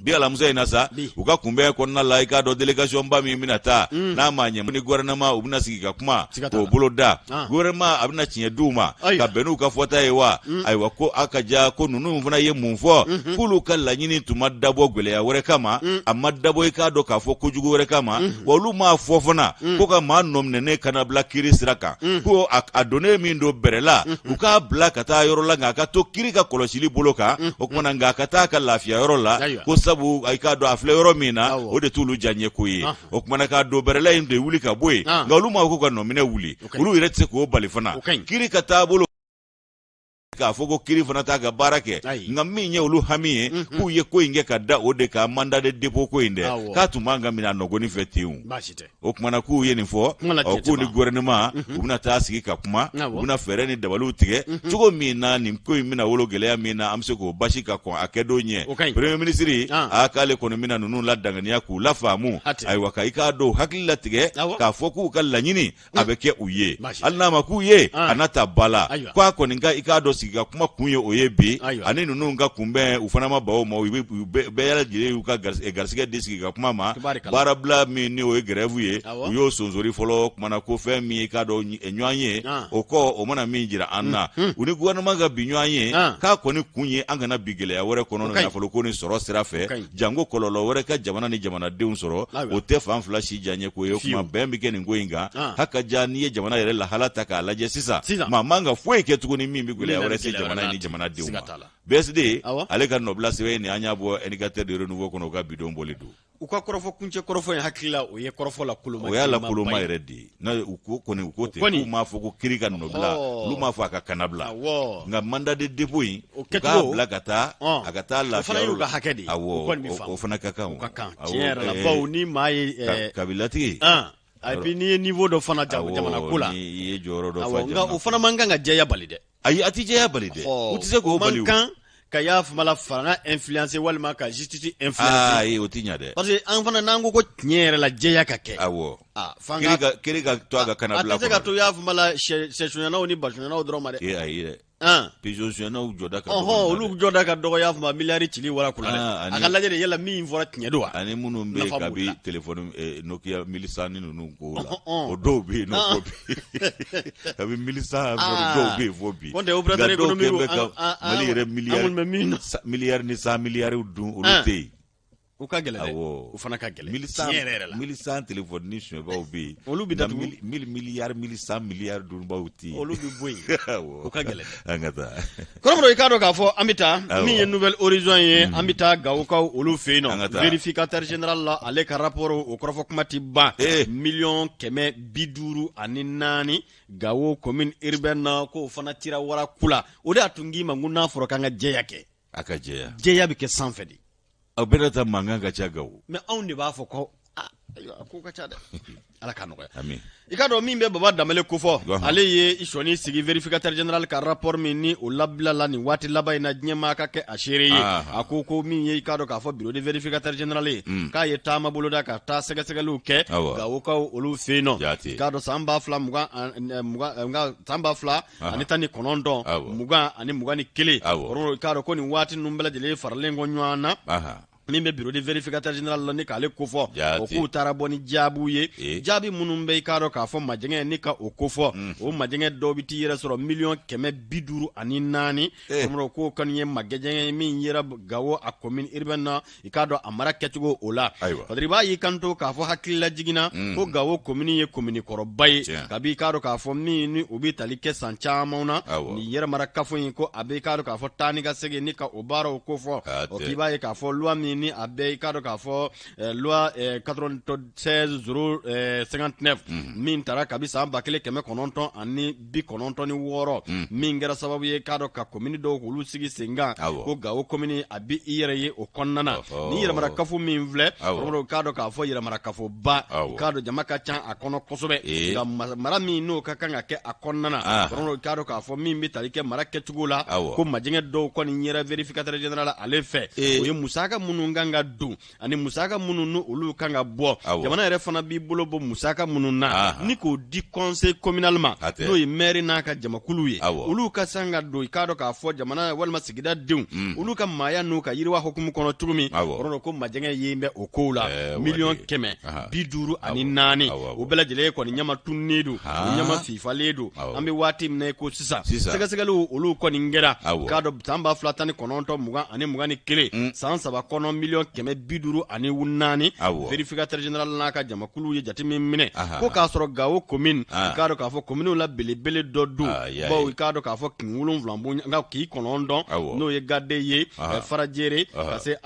bi alamusa in na sa u ka kunbɛn kɔnɔna la i k'a dɔn délégation ba min bɛna taa mm. n'a maa ɲɛ ni gouvernement u bɛna sigi ka kuma k'o bolo da ah. gouvernement a bɛna tiɲɛ d'u ma ka bɛn n'u ka fɔta ye wa mm. ayiwa ko a ka ja ko ninnu fana ye mun fɔ mm-hmm. k'olu ka laɲini tun ma dabɔ gɛlɛya wɛrɛ kama mm. a ma dabɔ i k'a dɔn k'a fɔ kojugu wɛrɛ kama mm-hmm. wa olu m'a fɔ fana ko ka maa nɔminɛnen kana bila kiri sira kan ko a donnen min don bɛrɛ la u k'a bila ka taa yɔrɔ la nka a ka to kiri ka kɔlɔsili bolo kan o kumana nka a ka taa ka lafiya yɔrɔ la ko sabu i k'a dɔn a filɛ yɔrɔ min na o de t'olu diyaɲɛ ko ye o kumana k'a don bɛrɛla in de wuli ka bɔ yen nka olu ma ko ka nɔminɛ wuli olu yɛrɛ tɛ se k'o bali fana kiri ka taabolo k'a fɔ ko kiri fana t'a ka baara kɛ nka min ye olu hami ye k'u ye ko in kɛ ka da o de kan mandat de dépôt ko in dɛ k'a tun man ka minɛ a nɔgɔni fɛ ten o kumana k'u ye nin fɔ ɔ k'u ni gouvernement mhm. u bɛna taa sigi ka kuma u bɛna fɛɛrɛ ni dabaliw tigɛ mhm. cogo min na nin ko in bɛna wolo gɛlɛya min na an bɛ se k'o basi ka kɔn a kɛ don ɲɛ premier ministre ah. a k'ale kɔni bɛna ninnu ladanganiya k'u lafaamu ayiwa ka i k'a dɔn hakili latigɛ k'a fɔ k'u ka laɲini a bɛ kɛ u ye hali n'a ma k'u ye ah. a na ta ba la ko a kɔni ka i k'a dɔn sigi ka kuma kun ye o ye bi ani ninnu ka kunbɛn u fana ma ban o ma u bɛɛ lajɛlen y'u ka garisigɛ di sigi ka kuma ma baarabila min ni o ye grève ye u y'o sonsori fɔlɔ kumana ko fɛn min i k'a dɔn ɲɔgɔn ye o kɔ o mana min jira an na mm, mm. u ni gouvernement ka bi ɲɔgɔn ye k'a kɔni kun ye an kana bin gɛlɛya wɛrɛ kɔnɔ nafoloko ni sɔrɔ sira fɛ janko kɔlɔlɔ wɛrɛ ka jamana ni jamanadenw sɔrɔ o tɛ fan fila si diyaɲɛ ko ye o kuma bɛn bɛ kɛ nin ko in kan haka ja n'i ye jamana yɛrɛ lahala ta k'a lajɛ sisan maa man ka foyi kɛ tuguni min bɛ gɛlɛya wɛrɛ se jamana ni jamanadenw ma BSD ale ka nɔbila sɛbɛn nin an y'a bɔ indicateur de renouveau kɔnɔ u ka bidon bɔli don u ka kɔrɔfɔ kuncɛ kɔrɔfɔ in hakili la o ye kɔrɔfɔ la koloma o y'a la koloma yɛrɛ de ye n'a u ko kɔni u ko ten k'u m'a fɔ ko kiri ka nɔbila olu m'a fɔ a ka kannabila nka mandat de dépôt in u k'a bila ka taa a ka taa lafiya yɔrɔ la hakɛ de ye awɔ o fana ka kan o ka kan tiɲɛ yɛrɛ la bawo ni maa ye kabilatigi et puis n'i ye niveau dɔ fana jamana ko la i ye jɔyɔrɔ dɔ fa nka o fana man kan ka jɛya bali dɛ ayi a ti jɛya bali dɛ u tɛ se k'o bali man kan ka y'a fama la fanga influencer walima ka justice influencer ayi o ti ɲa dɛ parce que an fana n'an ko ko tiɲɛ yɛrɛ la jɛya ka kɛ awɔ fanga kiri ka to a ka kannabila a tɛ se ka to y'a fama la sɛsonyanaw ni basonyanaw dɔrɔn ma dɛ ee ayi dɛ Pigeon sonyɛnaw jɔda ka dɔgɔ olu jɔda ka dɔgɔ y'a faamu miliyari cili wara kunna dɛ a ka lajɛ de yala min fɔra tiɲɛ don wa ani minnu bɛ yen kabi telefɔni Nokia 1100 ni ninnu ko la o dɔw bɛ yen nɔ fo bi kabi 1100 dɔw bɛ yen fo bi n'o tɛ opérateur économique bɛ ka Mali yɛrɛ miliyari ni 100 miliyariw dun olu tɛ yen. U ka gɛlɛn dɛ o fana ka gɛlɛn tiɲɛ yɛrɛ yɛrɛ la 1100 telefɔni sonyɛbaw bɛ yen olu bɛ datugu 1000 miliyari 1100 miliyari dunbaw tɛ yen olu bɛ bɔ yen o ka gɛlɛn an ka taa kɔrɔmɔrɔ i k'a dɔn k'a fɔ an bɛ taa min ye Nouvel Horizon ye an bɛ taa Gawokaw olu fɛ yen nɔ vérificateur général la ale ka rapport o kɔrɔfɔ kuma tɛ ban 154 millions Gawo commune urbaine na k'o fana cira wara ku la o de y'a to n k'i ma n ko n'a fɔra k'an ka jɛya kɛ a ka jɛya jɛya bɛ kɛ sanfɛ de aw bɛɛ ta mankan ka ca Gawo mais anw de b'a fɔ ko ayiwa ko ka ca dɛ ala ka nɔgɔya amin i k'a dɔn min bɛ Baba Danbɛlɛ kofɔ ale ye i sɔnni sigi vérificateur général ka rapport min ni o labilala nin waati laban in na diɲɛmaa ka kɛ a seere ye a ko ko min ye i k'a dɔn k'a fɔ bureau de vérificateur général ye k'a ye taama boloda ka taa sɛgɛsɛgɛliw kɛ Gawokaw olu fɛ yen nɔ i k'a dɔn san ba fila mugan mugan san 2019 2021 i k'a dɔn ko nin waati ninnu bɛɛ lajɛlen faralen kɔ ɲɔgɔn na min bɛ bureau de vérificateur général la ni k'ale kofɔ o k'u taara bɔ ni jaabiw ye jaabi minnu bɛ i k'a dɔn k'a fɔ majɛngɛ ni ka o kofɔ o majɛngɛ dɔw bɛ t'i yɛrɛ sɔrɔ 154 millions k'o kɔni ye majɛngɛ min yera Gawo a commune urbaine na i k'a dɔn a mara kɛcogo o la Padiri b'a y'i kanto k'a fɔ hakililajigin na ko Gawo komini ye komini kɔrɔba ye kabi i k'a dɔn k'a fɔ min ni o bɛ tali kɛ san caman na nin yɛrɛmara kafo in ko a bɛ i k'a dɔn k'a fɔ taa ni ka segin ni ka o baaraw kofɔ o k'i b'a ye k'a fɔ loi min ni a bɛ i k'a dɔn k'a fɔ loi 96 059 min tara kabi san 1996 min kɛra sababu ye k'a dɔn ka komini dɔw k'olu sigi sen kan ko Gawo komini a bɛ i yɛrɛ ye o kɔnɔna na ni yɛrɛmara kafo min filɛ k'a dɔn k'a fɔ yɛrɛmara kafoba k'a dɔn jama ka ca a kɔnɔ kosɛbɛ nka mara min n'o ka kan ka kɛ a kɔnɔna na k'a dɔn k'a fɔ min bɛ tali kɛ mara kɛcogo la ko majɛngɛ dɔw kɔni yera vérificateur général ale fɛ o ye musaka minnu kan ka don ani musaka minnu ni olu kan ka bɔ jamana yɛrɛ fana b'i bolo bɔ musaka minnu na ni k'o di conseil communal ma n'o ye maire n'a ka jamakulu ye olu ka san ka don i k'a dɔn k'a fɔ jamana walima sigida denw olu ka maaya n'u ka yiriwa hukumu kɔnɔ cogo min kɔrɔ ko majɛngɛ yen bɛ o kow la 154 millions o bɛɛ lajɛlen kɔni ɲama tununnen don ɲama fifalen don an bɛ waati min na i ko sisan sɛgɛsɛgɛliw olu kɔni kɛra k'a dɔn san 2019 2021 san 3 kɔnɔ 154 millions vérificateur général n'a ka jamakulu ye jate min minɛ ko k'a sɔrɔ Gawo commune i k'a dɔn k'a fɔ kominiw la belebele dɔ don bawo i k'a dɔn k'a fɔ kin 7 nka kin 9 n'o ye Gade ye Farajere ka se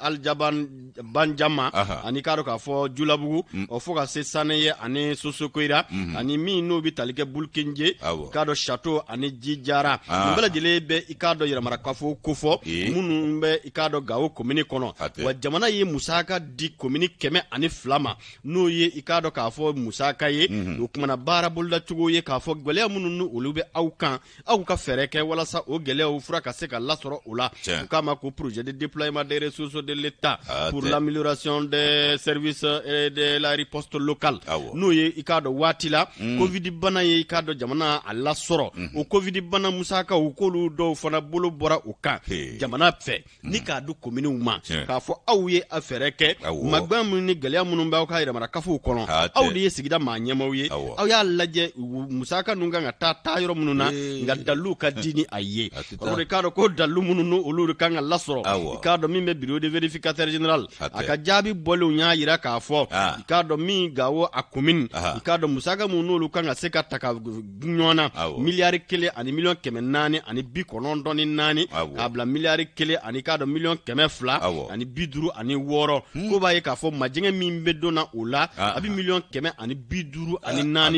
Aljaban Banjama ani k'a dɔn k'a fɔ Julabugu o fo ka se Saneye ani Sosokoyira ani min n'o bɛ tali kɛ Bulkenje k'a dɔn Château ani Jijara nin bɛɛ lajɛlen bɛ i k'a dɔn yɛrɛmarakafo kofɔ minnu bɛ i k'a dɔn Gawo komini kɔnɔ wa jamana ye musaka di komini 102 ma n'o ye i k'a dɔn k'a fɔ musaka ye o kumana baara bolodacogo ye k'a fɔ gɛlɛya minnu ni olu bɛ aw kan aw ka fɛɛrɛ kɛ walasa o gɛlɛyaw fura ka se ka lasɔrɔ o la u k'a ma ko projet de déploiement des ressources de l'État pour l'amélioration des services et de la riposte locale n'o ye i k'a dɔn waati la Covid bana ye i k'a dɔn jamana a lasɔrɔ o Covid bana musakaw k'olu dɔw fana bolo bɔra o kan jamana fɛ ni k'a di kominiw ma k'a fɔ aw ye a fɛɛrɛ kɛ magwan minnu ni gɛlɛya minnu b'aw ka yɛrɛmarakafow kɔnɔ aw de ye sigida maa ɲɛmaaw ye aw y'a lajɛ musaka ninnu kan ka taa taa yɔrɔ minnu na nka dalilu ka di ni a ye o de k'a dɔn ko dalilu minnu ni olu kan ka lasɔrɔ i k'a dɔn min bɛ bureau de vérificateur général a ka jaabi bɔlenw y'a jira k'a fɔ i k'a dɔn min Gawo a komini i k'a dɔn musaka minnu n'olu kan ka se ka ta ka ɲɔgɔn na 1 494 millions k'a bila 1 ani k'a dɔn 256 millions ko b'a ye k'a fɔ majɛngɛ min bɛ don na o la a bɛ 154 millions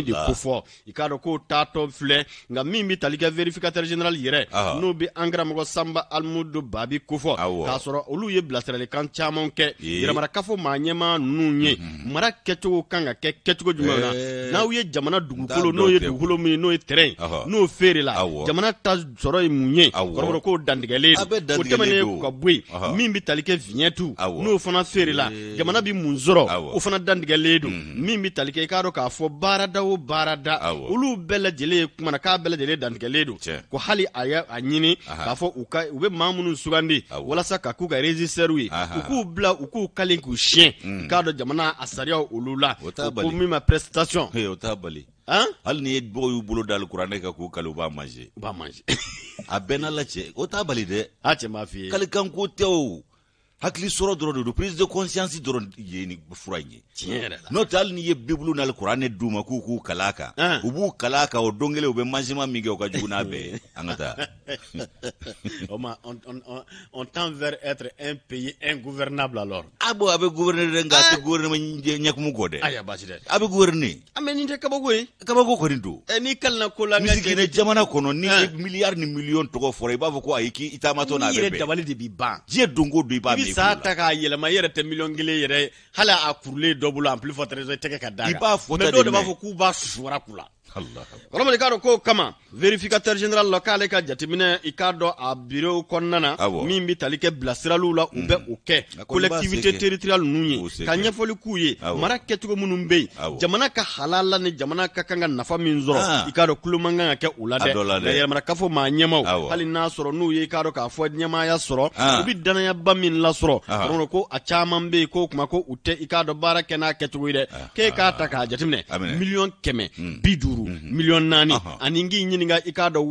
de kofɔ i k'a dɔn k'o taatɔ filɛ nka min bɛ tali kɛ vérificateur général yɛrɛ n'o bɛ an karamɔgɔ Sanba Alimudu Babi kofɔ k'a sɔrɔ olu ye bilasiralikan caman kɛ yɛrɛmarakafo maa ɲɛmaa ninnu ye mara kɛcogo kan ka kɛ kɛcogo jumɛn na n'aw ye jamana dugukolo n'o ye dugukolo min n'o ye terrain n'o feere la jamana ta sɔrɔ ye mun ye kɔrɔbɔrɔ k'o dantigɛlen don o tɛmɛnen o ka bɔ yen min bɛ tali kɛ vignette n'o fana feerela jamana bɛ mun sɔrɔ o fana dantigɛlen don min bɛ tali kɛ i k'a dɔn k'a fɔ baarada o baarada olu bɛɛ lajɛlen ye kumana k'a bɛɛ lajɛlen dantigɛlen don ko hali a y'a ɲini k'a fɔ u ka u bɛ maa minnu sugandi walasa ka k'u ka régisseur ye u k'u bila u k'u kali k'u siɲɛ i k'a dɔn jamana a sariyaw olu la ko min ma prestation o t'a bali hali n'i ye mɔgɔw y'u bolo da alikuranɛ kan k'u kali u b'a manger u b'a manger a bɛɛ n'ala cɛ o t'a bali dɛ a cɛ m'a f'i ye kalikanko tɛ o hakili sɔrɔ dɔrɔn de don prise de conscience dɔrɔn ye nin fura in ye tiɲɛ yɛrɛ la n'o tɛ hali n'i ye bibulu n'alikuranɛ d'u ma k'u k'u kali a kan u b'u kali a kan o don kelen u bɛ mansiman min kɛ o ka jugu n'a bɛɛ ye an ka taa o ma on tend vers être un pays ingouvernable alors a bon a bɛ gouverner dɛ nka a tɛ gouvernement ɲɛkumu kɔ dɛ ayiwa baasi tɛ a bɛ gouverner a mais nin tɛ kabako ye kabako kɔni don ɛ n'i kalina ko la misikine jamana kɔnɔ ni miliyari ni miliyɔn tɔgɔ fɔra i b'a fɔ ko ayi k'i taamatɔ n'a bɛ bɛn i yɛrɛ dabali de b'i ban diɲɛ don o don i b'a mɛn i bɛ sa ta k'a yɛlɛma i yɛrɛ tɛ miliyɔn kelen yɛrɛ hali a kurulen dɔ bolo en plus forte raison i tɛgɛ ka d'a kan i b'a fɔ mais dɔw de b'a fɔ k'u b'a susu wara ku la kɔrɔmɔgɔ i k'a dɔn k'o kama vérificateur général la k'ale ka jateminɛ i k'a dɔn a bureau kɔnɔna na min bɛ tali kɛ bilasiraliw la u bɛ o kɛ collectivité territoriale ninnu ye ka ɲɛfɔli k'u ye mara kɛcogo minnu bɛ yen jamana ka halala ni jamana ka kan ka nafa min sɔrɔ i k'a dɔn tulo man kan ka kɛ u la dɛ nka yɛrɛmarakafo maa ɲɛmaaw hali n'a sɔrɔ n'u ye i k'a dɔn k'a fɔ ɲɛmaaya sɔrɔ u bɛ dannayaba min lasɔrɔ kɔrɔmɔgɔ ko a caman bɛ yen k'o kuma ko u tɛ i k'a dɔn baara kɛ n'a kɛcogo ye dɛ k'e k'a ta k'a jateminɛ miliyɔn 150 miliyɔn 4 ani k'i ɲininka i k'a dɔn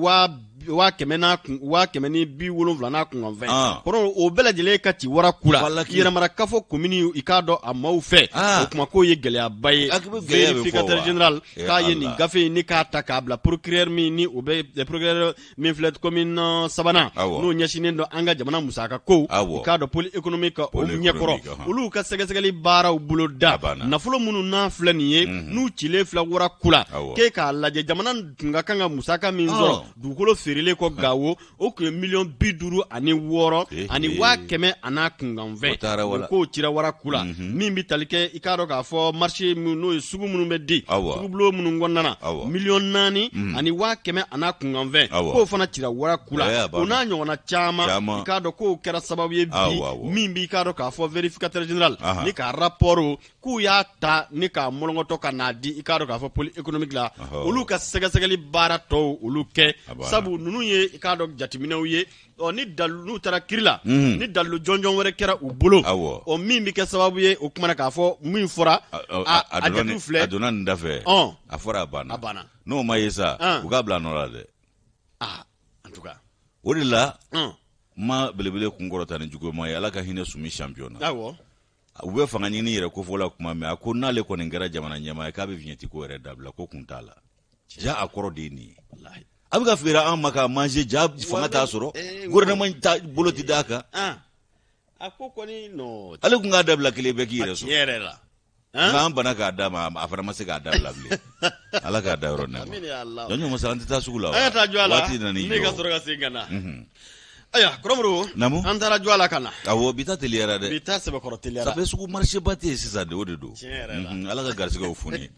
waa kɛmɛ n'a kun 170 n'a kunkanfɛn kɔrɔ o bɛɛ lajɛlen ka ci wara ku la yɛrɛmarakafo komini i k'a dɔn a maaw fɛ o kuma k'o ye gɛlɛyaba ye vérificateur général k'a ye nin gafe in ni k'a ta k'a bila procureur min ni o bɛ procureur min filɛ commune sabanan n'o ɲɛsinnen don an ka jamana musaka kow i k'a dɔn pôle économique o ɲɛkɔrɔ olu ka sɛgɛsɛgɛli baaraw boloda nafolo minnu n'a filɛ nin ye n'u cilen filɛ wara ku la k'e k'a lajɛ jamana tun ka kan ka musaka min sɔrɔ dugukolo feerelen kɔ Gawo o tun ye miliyɔn 56 ani 100 000 a n'a kunkanfɛn o k'o cira wara ku la min bɛ tali kɛ i k'a dɔn k'a fɔ marché n'o ye sugu minnu bɛ di sugubulon minnu kɔnɔna na miliyɔn 4 ani 100 000 a n'a kunkanfɛn k'o fana cira wara ku la o n'a ɲɔgɔnna caman i k'a dɔn k'o kɛra sababu ye bi min b'i k'a dɔn k'a fɔ vérificateur général ni ka rapport k'u y'a ta ni k'a mɔlɔngɔtɔ ka n'a di i k'a dɔn k'a fɔ pôle économique la olu ka sɛgɛsɛgɛli baara tɔw olu kɛ sabu ninnu ye i k'a dɔn jateminɛw ye ɔ ni dalu n'u taara kiri la ni dalilu jɔnjɔn wɛrɛ kɛra u bolo ɔ min bɛ kɛ sababu ye o kumana k'a fɔ min fɔra a jatiw filɛ a donna nin da fɛ a fɔra a banna a banna n'o ma ye sa u k'a bila a nɔ la dɛ en tout cas o de la ma belebele kunkɔrɔta ni juguma ye ala ka hinɛ sumi champion na u bɛ fanga ɲini yɛrɛ kofɔ la kuma min a ko n'ale kɔni kɛra jamana ɲɛmaa ye k'a bɛ vignette ko yɛrɛ dabila ko kun t'a la ja a kɔrɔ de ye nin ye a bɛ ka feere an ma k'a manger ja fanga t'a sɔrɔ gouvernement ta bolo tɛ d'a kan a ko kɔni non ale kun k'a dabila kelen bɛɛ k'i yɛrɛ sɔrɔ tiɲɛ yɛrɛ la nka an bana k'a d'a ma a fana ma se k'a dabila bilen ala k'a da yɔrɔ nɛma jɔn masa an tɛ taa sugu la wa an ka taa jɔ a la waati nana i jɔ ne ka sɔrɔ ka segin ka na ayiwa kɔrɔmuru Naamu an taara jɔ a la ka na awɔ bi ta teliyara dɛ bi ta sɛbɛkɔrɔ teliyara ça fait sugu marché ba tɛ yen sisan de o de don tiɲɛ yɛrɛ la ala ka garisigɛw foni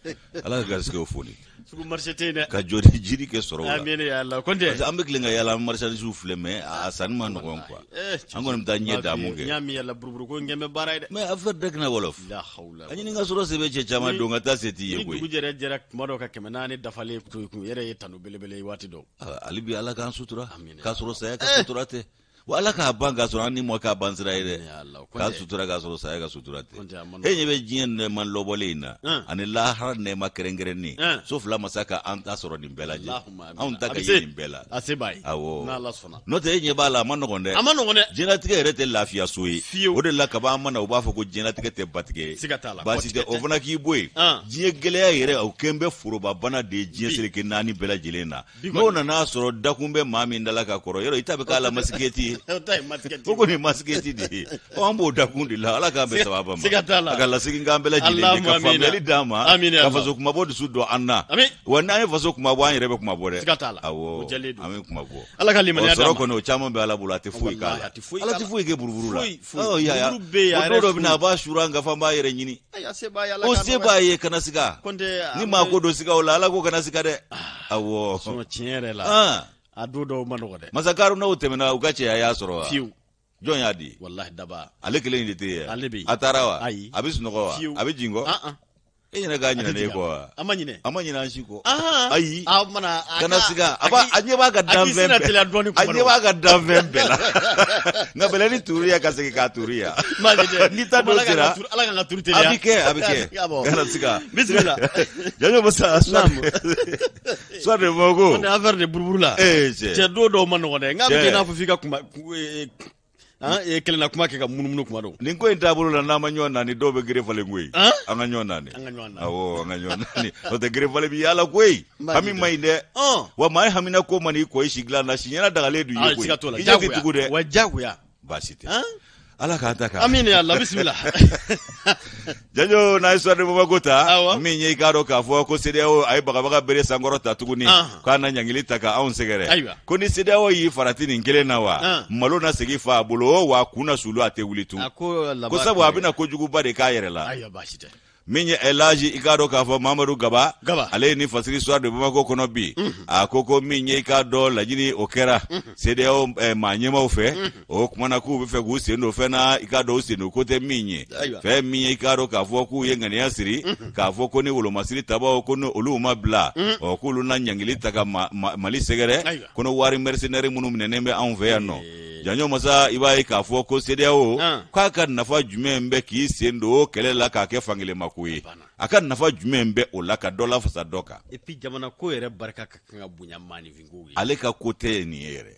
ala ka garisigɛw foni sugu marché tɛ yen dɛ ka jɔ ni jiri kɛ sɔrɔ la amiina ya Allah ko tɛ parce que an bɛ tilen ka yaala an marchandise filɛ mais a sanni ma nɔgɔn quoi an kɔni bɛ taa ɲɛ damu kɛ n y'a min yɛlɛ buruburu ko n kɛ bɛ baara ye dɛ mais affaire dakina wolof la hawla a ɲini ka sɔrɔ se bɛ cɛ caman don ka taa se t'i ye ni koyi dugu jɛra jɛra kuma dɔ ka 400 dafalen to i kun yɛrɛ ye tanu belebele ye waati dɔw hali bi ala k'an sutura k'a sɔrɔ saya ka sutura tɛ wa ala k'a ban k'a sɔrɔ an ni mɔ k'a ban sira ye dɛ k'a sutura k'a sɔrɔ saya ka sutura tɛ e ɲɛ bɛ diɲɛ nɛɛma lɔbɔlen in na ani lahara nɛɛma kɛrɛnkɛrɛnnen so fila masa ka an ta sɔrɔ nin bɛɛ lajɛ anw ta ka ye nin bɛɛ la awɔ n'o tɛ e ɲɛ b'a la a ma nɔgɔn dɛ a ma nɔgɔn dɛ diɲɛlatigɛ yɛrɛ tɛ lafiya so ye o de la kaban an ma na u b'a fɔ ko diɲɛlatigɛ tɛ batigɛ ye baasi tɛ o fana k'i bɔ yen diɲɛ gɛlɛya yɛrɛ o kɛn bɛ forobabana de ye diɲɛ seleke naani bɛɛ lajɛlen na n'o nana sɔrɔ dakun bɛ maa min da la ka kɔrɔ yɔrɔ i ta bɛ k'a la masikɛti ye o kɔni ye masikɛti de ye an b'o dakun de la ala k'an bɛn sababa ma a ka lasegin k'an bɛɛ lajɛlen ye ka faamuyali d'an ma ka faso kumabɔ dusu don an na wa n'an ye faso kumabɔ an yɛrɛ bɛ kumabɔ dɛ awɔ an bɛ kumabɔ ala ka limaniya d'an ma sɔrɔ kɔni o caman bɛ ala bolo a tɛ foyi k'a la ala tɛ foyi kɛ buruburu la o don dɔ bɛ na a b'a suuru an kan f'an b'a yɛrɛ ɲini o se b'a ye kana siga ni maa ko don siga o la ala ko kana siga dɛ awɔ tiɲɛ yɛrɛ la a don dɔw ma nɔgɔ dɛ masa karunaw tɛmɛna u ka cɛya y'a sɔrɔ wa fiyewu Jɔn y'a di? Walahi daba. Ale kelen de tɛ yen. Ale bɛ yen. A taara wa? Ayi. A bɛ sunɔgɔ wa? Fiyewu. A bɛ jigin kɔ? Ah, ah. E ɲinɛ k'a ɲinɛ ne kɔ wa? An ma ɲinɛ. An ma ɲinɛ an si kɔ. Ah. Ayi. A mana a Kana ka- siga. A b'a a ɲɛ b'a ka a k'i danfɛn senna bɛɛ. teliya dɔɔni A kuma ɲɛ dɔ. b'a ka danfɛn bɛɛ la. Nka bɛlɛnin turu yan ka segin k'a turu yan. Maa lajɛ. N'i ta don Ala k'an ka sera. turu- Ala k'an ka turu A teliya. bɛ kɛ, a bɛ kɛ. Awɔ. Kana siga. Bisimila. Janjo Masa. Naamu. Soir de Bamako. An tɛ affaire de buruburu la. Ee cɛ. Cɛ don dɔw ma nɔgɔn dɛ. Nka bɛ Cɛ. kɛ i n'a fɔ f'i ka kuma han, kelenna kuma kɛ ka munumunu kuma dɔw. Nin ko in taabolo la n'an ma ɲɔgɔn naani dɔw bɛ gere falen koyi. An? An ka ɲɔgɔn naani. An ka ɲɔgɔn naani. Awɔ, an ka ɲɔgɔn naani. N'o tɛ gere falen bi yaala koyi. N b'a Hami ɲini man ɲi dɛ. Ɔn. Wa maa ye hamina ko man'i kɔ i si dilan na siɲɛna dagalen don i Ah, ye koyi. siga t'o la. I ɲɛ tɛ Diyagoya. tugu dɛ. Wa diyagoya. Baasi tɛ. Han? Ala k'an ta kan. Amina ya Allah, bisimila. Janjo n'a ye Soir de Bamako ta Awɔ. min ye i k'a dɔn k'a fɔ ko CEDEAO a ye bagabaga bere sankɔrɔ ta tuguni Anhan. k'a na ɲangili ta ka anw sɛgɛrɛ Ayiwa. ko ni CEDEAO y'i farati nin kelen na wa An. malo na segin fa a bolo wa a kun na sulu a tɛ wuli tun A ko laban ko sabu a bɛna kojuguba de k'a yɛrɛ la Ayiwa, baasi tɛ. min ye Elhaji i k'a dɔn k'a fɔ Mamadu Gaba, Gaba. ale ye nin fasiri Soir de Bamako kɔnɔ bi a ko min ye i k'a dɔn laɲini o kɛra CEDEAO maa ɲɛmaaw fɛ o kuma na k'u bɛ fɛ k'u sen don fɛn na i k'a dɔn u sen don ko tɛ min ye Ayiwa. fɛn min ye i k'a dɔn k'a fɔ k'u ye ŋaniya siri k'a fɔ ko ni wolomasiri tabaw ko ni olu ma bila ɔ k'olu na ɲangili ta ka Mali sɛgɛrɛ Ayiwa. Kɔnɔwari mercenaires minnu minɛnen bɛ anw fɛ yan nɔ Janjo Masa i b'a ye k'a fɔ ko CEDEAO k'a ka nafa jumɛn bɛ k'i sen don o kɛlɛ la k'a kɛ fankelenma ko ye a ka nafa jumɛn bɛ o la ka dɔ lafasa dɔ kan et puis jamana ko yɛrɛ barika ka kan ka bonya maaninfinko ye ale ka ko tɛ nin ye yɛrɛ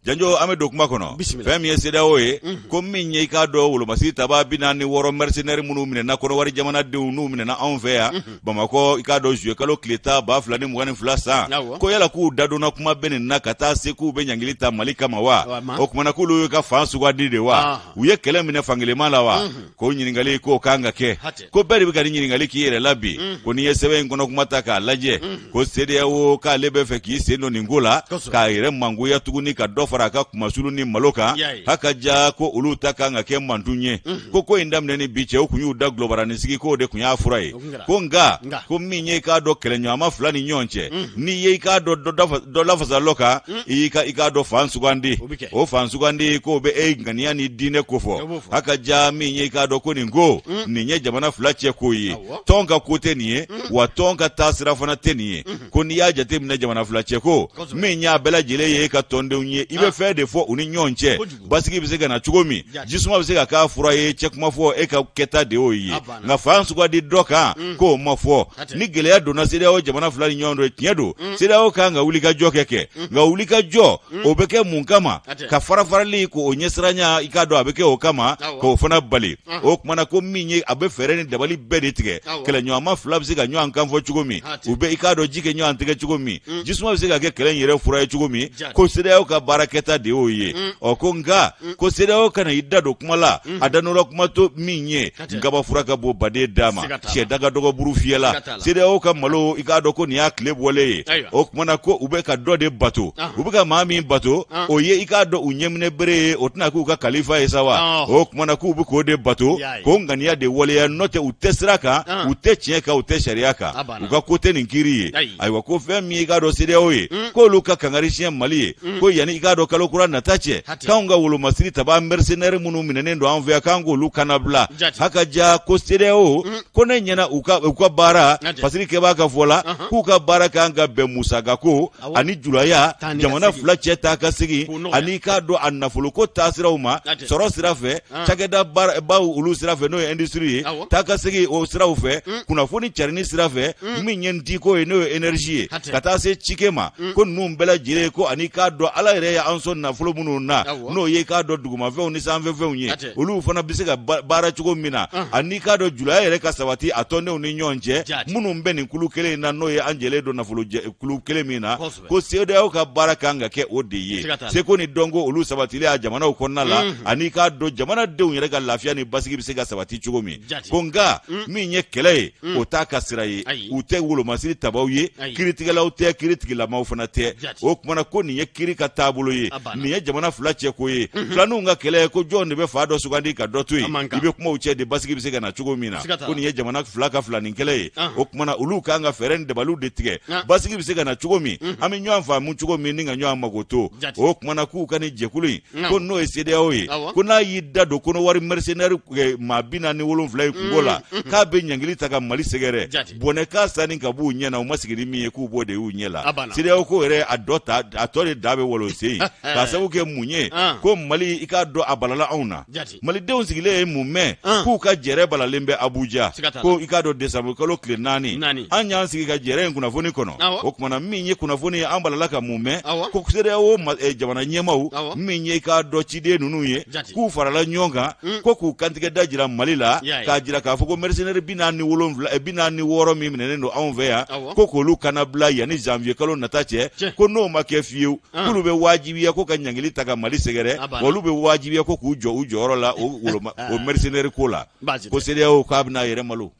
Janjo an bɛ don kuma kɔnɔ Bisimila. fɛn min ye CEDEAO ye ko min ye i k'a dɔn wolomasiri taba 46 mercenaires minnu minɛna Kɔnɔwari jamanadenw n'u minɛna anw fɛ yan Bamakɔ i k'a dɔn juillet kalo tile 10 2022 san Awɔ. ko yala k'u dadonna kuma bɛ nin na ka taa se k'u bɛ ɲangili ta Mali kama wa Wa ma. o kuma na k'olu y'u ka fan sugandi de wa Ahan. u ye kɛlɛ minɛ fankelenma la wa k'o ɲininkali k'o kan ka kɛ Hatɛ. ko bɛɛ de bɛ ka nin ɲininkali k'i yɛrɛ la bi ko n'i ye sɛbɛn in kɔnɔ kuma ta k'a lajɛ ko CEDEAO k'ale bɛ fɛ k'i sen don nin ko la k'a yɛrɛ mangoya tuguni ka dɔ fara a ka kumasulu ni malo kan haka ja ko olu ta kan ka kɛ mantun ye ko ko in daminɛ ni bi cɛ u kun y'u da gulɔbaranin sigi k'o de kun y'a fura ye ko nka ko min ye i k'a dɔn kɛlɛɲɔgɔnma fila ni ɲɔgɔn cɛ n'i ye i k'a dɔn dɔ lafasa dɔ kan i y'i ka i k'a dɔn fan sugandi o fan sugandi k'o bɛ e ŋaniya ni diinɛ kofɔ haka ja min ye i k'a dɔn ko nin ko nin ye jamana fila cɛ ko ye tɔn ka ko tɛ nin ye wa tɔn ka taasira fana tɛ nin ye ko n'i y'a jateminɛ jamana fila cɛ ko min y'a bɛɛ lajɛlen ye e ka tɔndenw ye i bɛ fɛn de fɔ u ni ɲɔgɔn cɛ basigi bɛ se ka na cogo min jisuma bɛ se ka k'a fura ye cɛ kuma fɔ e ka kɛta de y'o ye nka fan sugandi dɔ kan k'o ma fɔ ni gɛlɛya donna CEDEAO jamana fila ni ɲɔgɔn cɛ tiɲɛ don CEDEAO kan ka wulikajɔ kɛ nka wulikajɔ o bɛ kɛ mun kama ka farafarali k'o ɲɛsiranya i k'a dɔn a bɛ kɛ o kama k'o fana bali o kuma na ko min ye a bɛ fɛɛrɛ ni dabali bɛɛ de tigɛ kɛlɛɲɔgɔnma fila bɛ se ka ɲɔgɔn kan fɔ cogo min u bɛ i k'a dɔn ji kɛ ɲɔgɔn tɛgɛ cogo min jisuma bɛ se ka kɛ kɛlɛ in yɛrɛ fura ye cogo min ko CEDEAO ka baara kɛta de y'o ye ɔ ko nka ko CEDEAO kana i da don kuma la a danɔrɔ kuma to min ye nkaba fura ka bon baden da ma sɛda ka dɔgɔ buru fiyɛ la CEDEAO ka malo i k'a dɔn ko nin y'a tile bɔlen ye o kuma na ko u bɛ ka dɔ de bato u bɛ ka maa min bato o ye i k'a dɔn u ɲɛminɛ bere ye o tɛna k'u ka kalifa ye sa wa o kuma na k'u bɛ k'o de bato k'o ŋaniya de waleya n'o tɛ u tɛ sira kan u tɛ tiɲɛ kan u tɛ sariya kan u ka ko tɛ nin kiri ye ayiwa ko fɛn min i k'a dɔn CEDEAO ye k'olu ka kangari siɲɛ Mali ye ko yanni i k'a dɔn kalo kura nata cɛ k'anw ka wolomasiri taba mercenaires minnu minɛnen don an fɛ yan k'an k'olu kannabila haka ja ko CEDEAO ko ne ɲɛna u ka baara fasiri kɛbaa ka fɔ la k'u ka baara kan ka bɛn musakako ani julaya jamana fila cɛ taa ka segin ani k'a dɔn a nafoloko taasiraw ma sɔrɔ sira fɛ cakɛda baw olu sira fɛ n'o ye industrie ye taa ka segin o siraw fɛ kunnafoni carinni sira fɛ min ye jiko ye n'o ye énergie ye ka taa se cikɛ ma ko ninnu bɛɛ lajɛlen ko ani k'a dɔn ala yɛrɛ ye an sɔn nafolo minnu na n'o ye k'a dɔn dugumafɛnw ni sanfɛfɛnw ye olu fana bɛ se ka baara cogo min na ani k'a dɔn julaya yɛrɛ ka sabati a tɔndenw ni ɲɔgɔn cɛ minnu bɛ nin kulu kelen in na n'o ye an jɛlen don nafolo kulu kelen min na ko CEDEAO ka baara kan ka kɛ o de ye seko ni dɔnko olu sabatili a jamanaw kɔnɔna la ani k'a dɔn jamanadenw yɛrɛ ka lafiya ni basigi bɛ se ka sabati cogo min ko nka min ye kɛlɛ ye o t'a ka sira ye u tɛ wolomasiri tabaw ye kiritigɛlaw tɛ kiritigilamaw fana tɛ o kuma na ko nin ye kiri ka taabolo ye. ye nin ye jamana fila cɛ ko ye filaninw ka kɛlɛ ye ko jɔn de bɛ fa dɔ sugandi ka dɔ to yen i bɛ kuma u cɛ de basigi bɛ se ka na cogo min na ko nin ye jamana fila ka filanin kɛlɛ ye o tuma na olu kan ka fɛɛrɛ ni dabaliw de tigɛ basigi bɛ se ka na cogo min an bɛ ɲɔgɔn faamu cogo min ni ka ɲɔgɔn mago to o tuma na k'u ka nin jɛkulu in ko n'o ye CEDEAO ye ko n'a y'i da don Kɔnɔwari mercenaire maa 47 in kunko la k'a bɛ ɲangili ta ka Mali sɛgɛrɛ bɔnɛ k'a sanni ka b'u ɲɛ na u ma sigi ni min ye k'u b'o de y'u ɲɛ la CEDEAO ko yɛrɛ a dɔ ta a tɔ de da bɛ walo sen yen k'a sababu kɛ mun ye ko Mali i k'a dɔn a balala anw na malidenw sigilen ye mun mɛn k'u ka jɛrɛ balalen bɛ Abuja ko i k'a dɔn desanburu kalo tile naani an y'an sigi ka jɛrɛ in kunnafoni kɔnɔ o tuma na min ye kunnafoni ye an balala ka mun mɛn ko CEDEAO jamana ɲɛmaaw min ye i k'a dɔn ciden ninnu ye k'u farala ɲɔgɔn kan ko k'u kantigɛ da jira Mali la k'a jira k'a fɔ ko mercenaire 46 min minɛnen don anw fɛ yan ko k'olu kana bila yanni janvier kalo nata cɛ ko n'o ma kɛ fiyewu k'olu bɛ wajibiya ko ka ɲangili ta ka Mali sɛgɛrɛ olu bɛ wajibiya ko k'u jɔ u jɔyɔrɔ la o mercenaire ko la ko CEDEAO k'a bɛna a yɛrɛ malo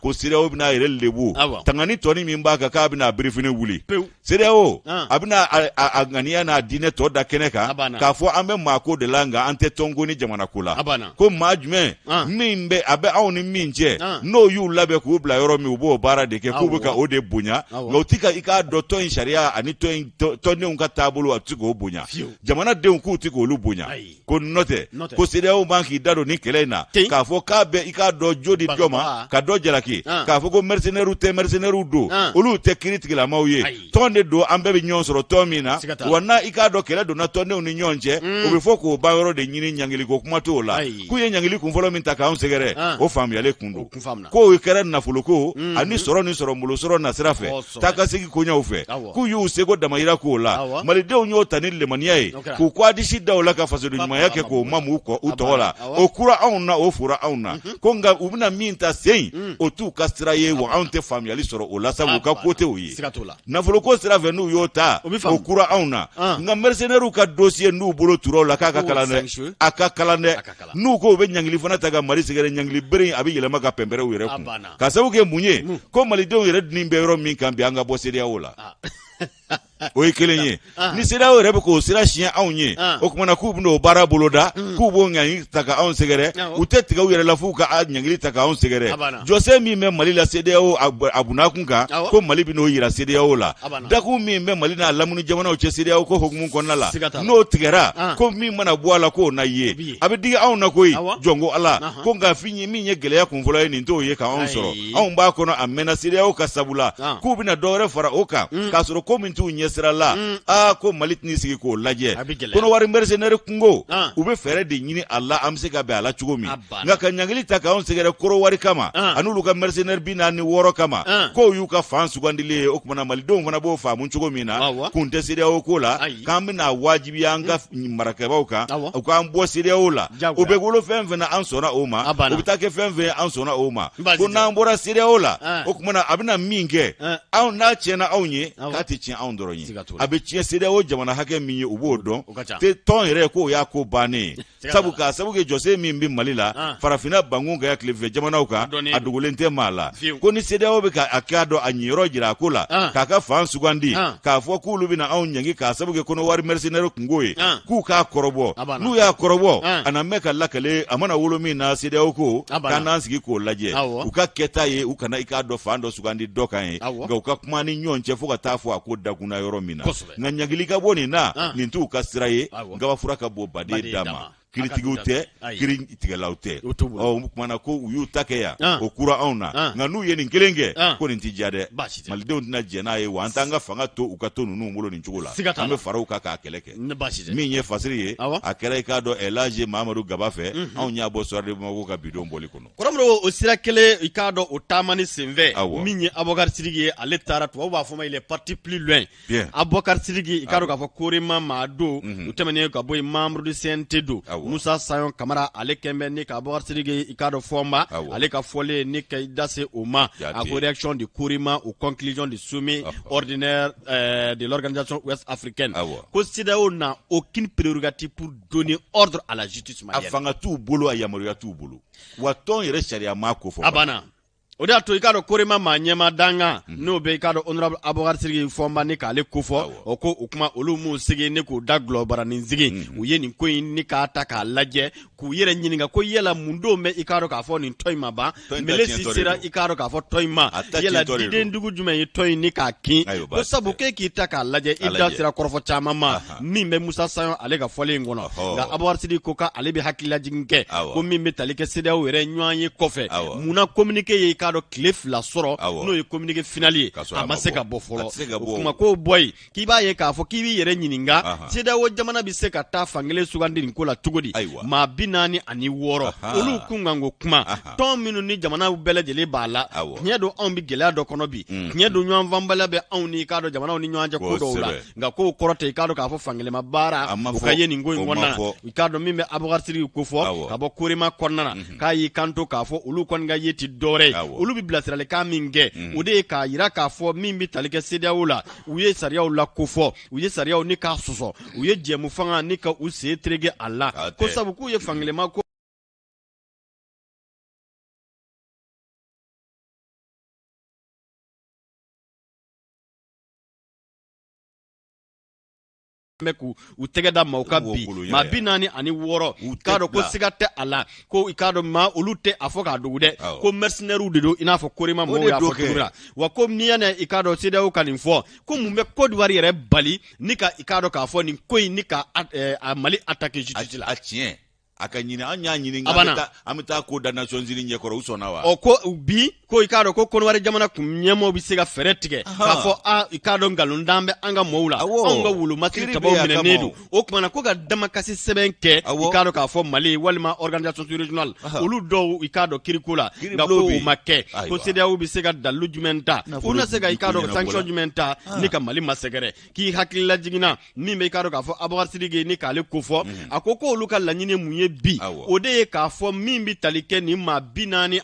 ko CEDEAO bɛna a yɛrɛ lebu tangani tɔni min b'a kan k'a bɛna a birifini wuli CEDEAO a bɛna a ŋaniya n'a diinɛ tɔ da kɛnɛ kan k'a fɔ an bɛ maa ko de la nka an tɛ tɔnko ni jamana ko la ko maa jumɛn min bɛ a bɛ anw ni min cɛ n'o y'u labɛn k'u bila yɔrɔ min u b'o baara de kɛ k'u bɛ ka o de bonya nka u ti ka i k'a dɔn tɔn in sariya ani tɔndenw ka taabolo a ti k'o bonya jamanadenw k'u ti k'olu bonya ko n'o tɛ ko CEDEAO man k'i da don nin kɛlɛ in na k'a fɔ k'a bɛ i k'a dɔn jo di dɔ ma ka dɔ jalaki k'a fɔ ko mercenaires tɛ mercenaires don olu tɛ kiri tigilamaw ye tɔn de don an bɛɛ bɛ ɲɔgɔn sɔrɔ tɔn min na wa n'a i k'a dɔn kɛlɛ donna tɔndenw ni ɲɔgɔn cɛ o bɛ fɔ k'o ban yɔrɔ de ɲini ɲangili ko kuma t'o la k'u ye ɲangili kunfɔlɔ min ta k'anw sɛgɛrɛ o faamuyalen kun don k'o kɛra nafoloko ani sɔrɔ ni sɔrɔ sɔrɔ nasira fɛ taa ka segin koɲɛw fɛ k'u y'u seko damayira k'o la malidenw y'o ta ni limaniya ye k'u k'a disi da o la ka fasoden ɲumanya kɛ k'o mamu kɔ u tɔgɔ la o kura anw na o fora anw na ko nka u bɛna min ta sen o t'u ka sira ye wa anw tɛ faamuyali sɔrɔ o la sabu u ka ko tɛ o ye nafoloko sira fɛ n'u y'o ta o kura anw na nka mercenaires ka dossier n'u bolo tura o la k'a ka kalan dɛ a ka kalan dɛ n'u ko u bɛ ɲangili fana ta ka Mali sɛgɛrɛ ɲangili bere in a bɛ yɛlɛma ka pɛnpɛrɛ u yɛrɛ kun ka sababu kɛ mun ye ko malidenw yɛrɛ dun bɛ yɔrɔ min kan bi an ka bɔ CEDEAO la o ye kelen ye ni CEDEAO yɛrɛ bɛ k'o sira siɲɛ anw ye o tuma na k'u bɛna o baara boloda k'u b'o ɲangili ta ka anw sɛgɛrɛ u tɛ tigɛ u yɛrɛ la f'u ka ɲangili ta ka anw sɛgɛrɛ jɔsen min bɛ Mali la CEDEAO a bunakun kan ko Mali bɛn'o yira CEDEAO la dakun min bɛ Mali n'a lamini jamanaw cɛ CEDEAO ko hukumu kɔnɔna la n'o tigɛra ko min mana bɔ a la k'o na ye a bɛ digi anw na koyi jɔn ko Ala ko nka fin ye min ye gɛlɛya kunfɔlɔ ye nin t'o ye ka anw sɔrɔ anw b'a kɔnɔ a mɛnna CEDEAO ka sabu la k'u bɛna dɔ wɛrɛ fara o kan k'a sɔrɔ ko min t'u ɲɛsira la aa ko Mali tɛn'i sigi k'o lajɛ Kɔnɔwari mercenaire kunko u bɛ fɛɛrɛ de ɲini a la an bɛ se ka bɛn a la cogo min nka ka ɲangili ta k'anw sɛgɛrɛ Kɔnɔwari kama an'olu ka mercenaire 46 kama k'o y'u ka fan sugandilen ye o tuma na malidenw fana b'o faamu cogo min na kun tɛ CEDEAO ko la k'an bɛna wajibiya an ka marakɛbaw kan u k'an bɔ CEDEAO la o bɛ wolo fɛn fɛn na an sɔnna o ma o bɛ taa kɛ fɛn fɛn ye an sɔnna o ma ko n'an bɔra CEDEAO la o tuma na a bɛna min kɛ anw n'a tiɲɛna anw ye k'a tɛ tiɲɛ anw dɔrɔn ye a bɛ tiɲɛ CEDEAO jamana hakɛ min ye u b'o dɔn tɔn yɛrɛ k'o y'a ko bannen ye sabu k'a sabu kɛ jɔsen min bɛ Mali la ah. farafinna bankun kan tilebinfɛ jamanaw kan a dogolen tɛ maa la ko ni CEDEAO bɛ ka a k'a dɔn a ɲiyɔrɔ jira a ko la ah. k'a ka fan sugandi ah. k'a fɔ k'olu bɛna anw ɲangi k'a sabu kɛ Kɔnɔwari mercenaire kunko ye k'u k'a kɔrɔbɔ n'u y'a kɔrɔbɔ a na mɛn ka lakale a mana wolo min na CEDEAO ko k'an n'an sigi k'o lajɛ u ka kɛta ye u kana i k'a dɔn fan dɔ sugandi dɔ kan ye nka u ka kuma ni ɲɔgɔn cɛ fo ka taa fɔ a ko dakunna yɔrɔ min na nka ɲangili ka bɔ nin na nin t'u ka sira ye gabafura ka bon baden da ma kiritigiw tɛ kiritigɛlaw tɛ ɔ o na ko u y'u ta kɛ yan o kura anw na nka n'u ye nin kelen kɛ ko nin tɛ diya dɛ malidenw tɛna jɛn n'a ye wa an t'an ka fanga to u ka to ninnu bolo nin cogo la an bɛ fara u kan k'a kɛlɛ kɛ min ye fasiri ye a kɛra i k'a dɔn Elhaji Mamadu Gaba fɛ anw y'a bɔ Soir de Bamako ka bidon bɔli kɔnɔ Kɔrɔmɔrɔ o sira kelen i k'a dɔn o taamani senfɛ min ye Abubakar Sidiki ye ale taara tubabu b'a fɔ ma il est parti plus loin Abubakar Sidiki i k'a dɔn k'a fɔ Korema maa don o tɛmɛnen ka bɔ yen membre du CNT don Musa Sayon Kamara ale kɛlen bɛ ni ka Abubakar Sidiki i k'a dɔn fɔnba ale ka fɔlen ni ka i da se o ma a ko réaction de Korema aux conclusions du sommet ordinaire de l'organisation ouest africaine ko CEDEAO n'a aucune prérogative pour donner ordre à la justice malienne a fanga t'u bolo a yamaruya t'u bolo wa tɔn yɛrɛ sariya m'a ko fɔ a banna. O de y'a to i k'a dɔn Korema maa ɲɛmaa dankan n'o bɛ i k'a dɔn honorable Abubakar Sidiki Fɔnba ni k'ale kofɔ o ko o kuma olu m'u sigi ni k'u da gulɔbaranin sigi u ye nin ko in ni k'a ta k'a lajɛ k'u yɛrɛ ɲininka ko yala mun don bɛ i k'a dɔn k'a fɔ nin tɔn in ma ban mele si sera i k'a dɔn k'a fɔ tɔn in ma yala diden dugu jumɛn ye tɔn in ni k'a kin ko sabu k'e k'i ta k'a lajɛ i da sera kɔrɔfɔ caman ma min bɛ Musa Sayɔn ale ka fɔlen in kɔnɔ nka Abubakar Sidiki ko k'ale bɛ hakililajigin kɛ ko min bɛ tali kɛ CEDEAO yɛrɛ ɲɔgɔn ye kɔfɛ munna communiqué ye i k'a dɔn tile 2 sɔrɔ n'o ye communiqué final ye a ma se ka bɔ fɔlɔ o kuma k'o bɔ yen k'i b'a ye k'a fɔ k'i b'i yɛrɛ ɲininka CEDEAO jamana bɛ se ka taa fankelen sugandi nin ko la cogo di maa 46 olu kunkanko kuma tɔn minnu ni jamanaw bɛɛ lajɛlen b'a la tiɲɛ don anw bɛ gɛlɛya dɔ kɔnɔ bi mm. tiɲɛ don ɲɔgɔnfaamubaliya bɛ anw ni i k'a dɔn jamanaw ni ɲɔgɔn cɛ ko dɔw la nka k'o kɔrɔ tɛ i k'a dɔn k'a fɔ fankelenma baara u ka ye nin ko in kɔnɔna na i k'a dɔn min bɛ Abubakar Sidiki kofɔ ka bɔ Korema kɔnɔna na mhm. k'a y'i kanto k'a fɔ olu kɔni ka ye ti dɔwɛrɛ ye olu bɛ bilasiralikan min kɛ mhm. o de ye k'a jira k'a fɔ min bɛ tali kɛ CEDEAO la u ye sariyaw la kofɔ u ye sariyaw ni k'a sɔsɔ u ye jɛmu fanga ni ka u sen tereke a la ko sabu k'u ye fankelenma ko bɛ k'u u tɛgɛ da maaw kan bi maa 46 k'a dɔn ko siga tɛ a la ko i k'a dɔn maa olu tɛ a fɔ k'a dogo dɛ ko mercenaires de don i n'a fɔ Korema mɔgɔw y'a fɔ cogo min na wa ko n'i y'a i k'a dɔn CEDEAO ka nin fɔ ko mun bɛ Côte d'Ivoire yɛrɛ bali ni ka i k'a dɔn k'a fɔ nin ko in ni ka a Mali attaquer justice la a tiɲɛ a ka ɲini an y'a ɲini an bɛ taa ko da Nations Unies ɲɛkɔrɔ u sɔnna wa ɔ ko bi ko i k'a dɔn ko Kɔnɔwari jamana kun ɲɛmɔgɔw bɛ se ka fɛɛrɛ tigɛ k'a fɔ a i k'a dɔn nkalon dan bɛ an ka mɔɔw la anw ka wolomasiri tabaw minɛnen don o tuma na ko ka damakasi sɛbɛn kɛ i k'a dɔn k'a fɔ Mali walima organisation sous-régionale olu dɔw i k'a dɔn kiriko la nka ko o ma kɛ ko CEDEAO bɛ se ka dalilu jumɛn ta u na se ka i k'a dɔn sanction jumɛn ta ni ka Mali masɛgɛrɛ k'i hakilila jiginna min bɛ i k'a dɔn k'a fɔ Abubakar Sidiki ni k'ale kofɔ mhm. a ko ko olu ka laɲini mun ye bi o de ye k'a fɔ min bɛ tali kɛ nin maa 46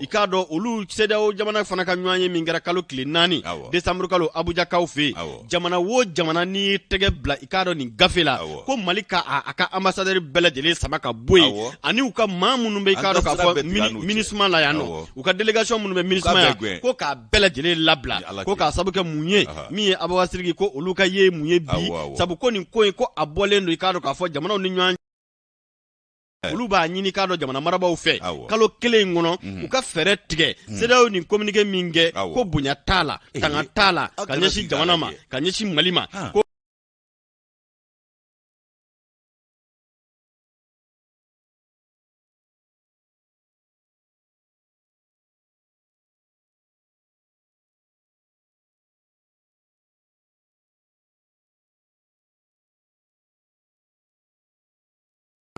i k'a dɔn olu CEDEAO jamana fana ka ɲɔgɔn ye min kɛra kalo tile 4 décembre kalo Abujakaw fɛ yen jamana o jamana n'i y'i tɛgɛ bila i k'a dɔn nin gafe la ko Mali ka a ka ambassadeur bɛɛ lajɛlen sama ka bɔ yen ani u ka maa minnu bɛ i k'a dɔn k'a fɔ MINUSMA la yan nɔ u ka délégation minnu bɛ MINUSMA yan ko k'a bɛɛ lajɛlen labila ko k'a sabu kɛ mun ye min ye Abubakar Sidiki ko olu ka ye mun ye bi sabu ko nin ko in ko a bɔlen don i k'a dɔn k'a fɔ jamanaw ni ɲɔgɔn olu b'a ɲini k'a dɔn jamana marabaaw fɛ kalo kelen in kɔnɔ u ka fɛɛrɛ tigɛ CEDEAO nin communiqué min kɛ ko bonya t'a la tanga t'a la ka ɲɛsin jamana ma ka ɲɛsin Mali ma ko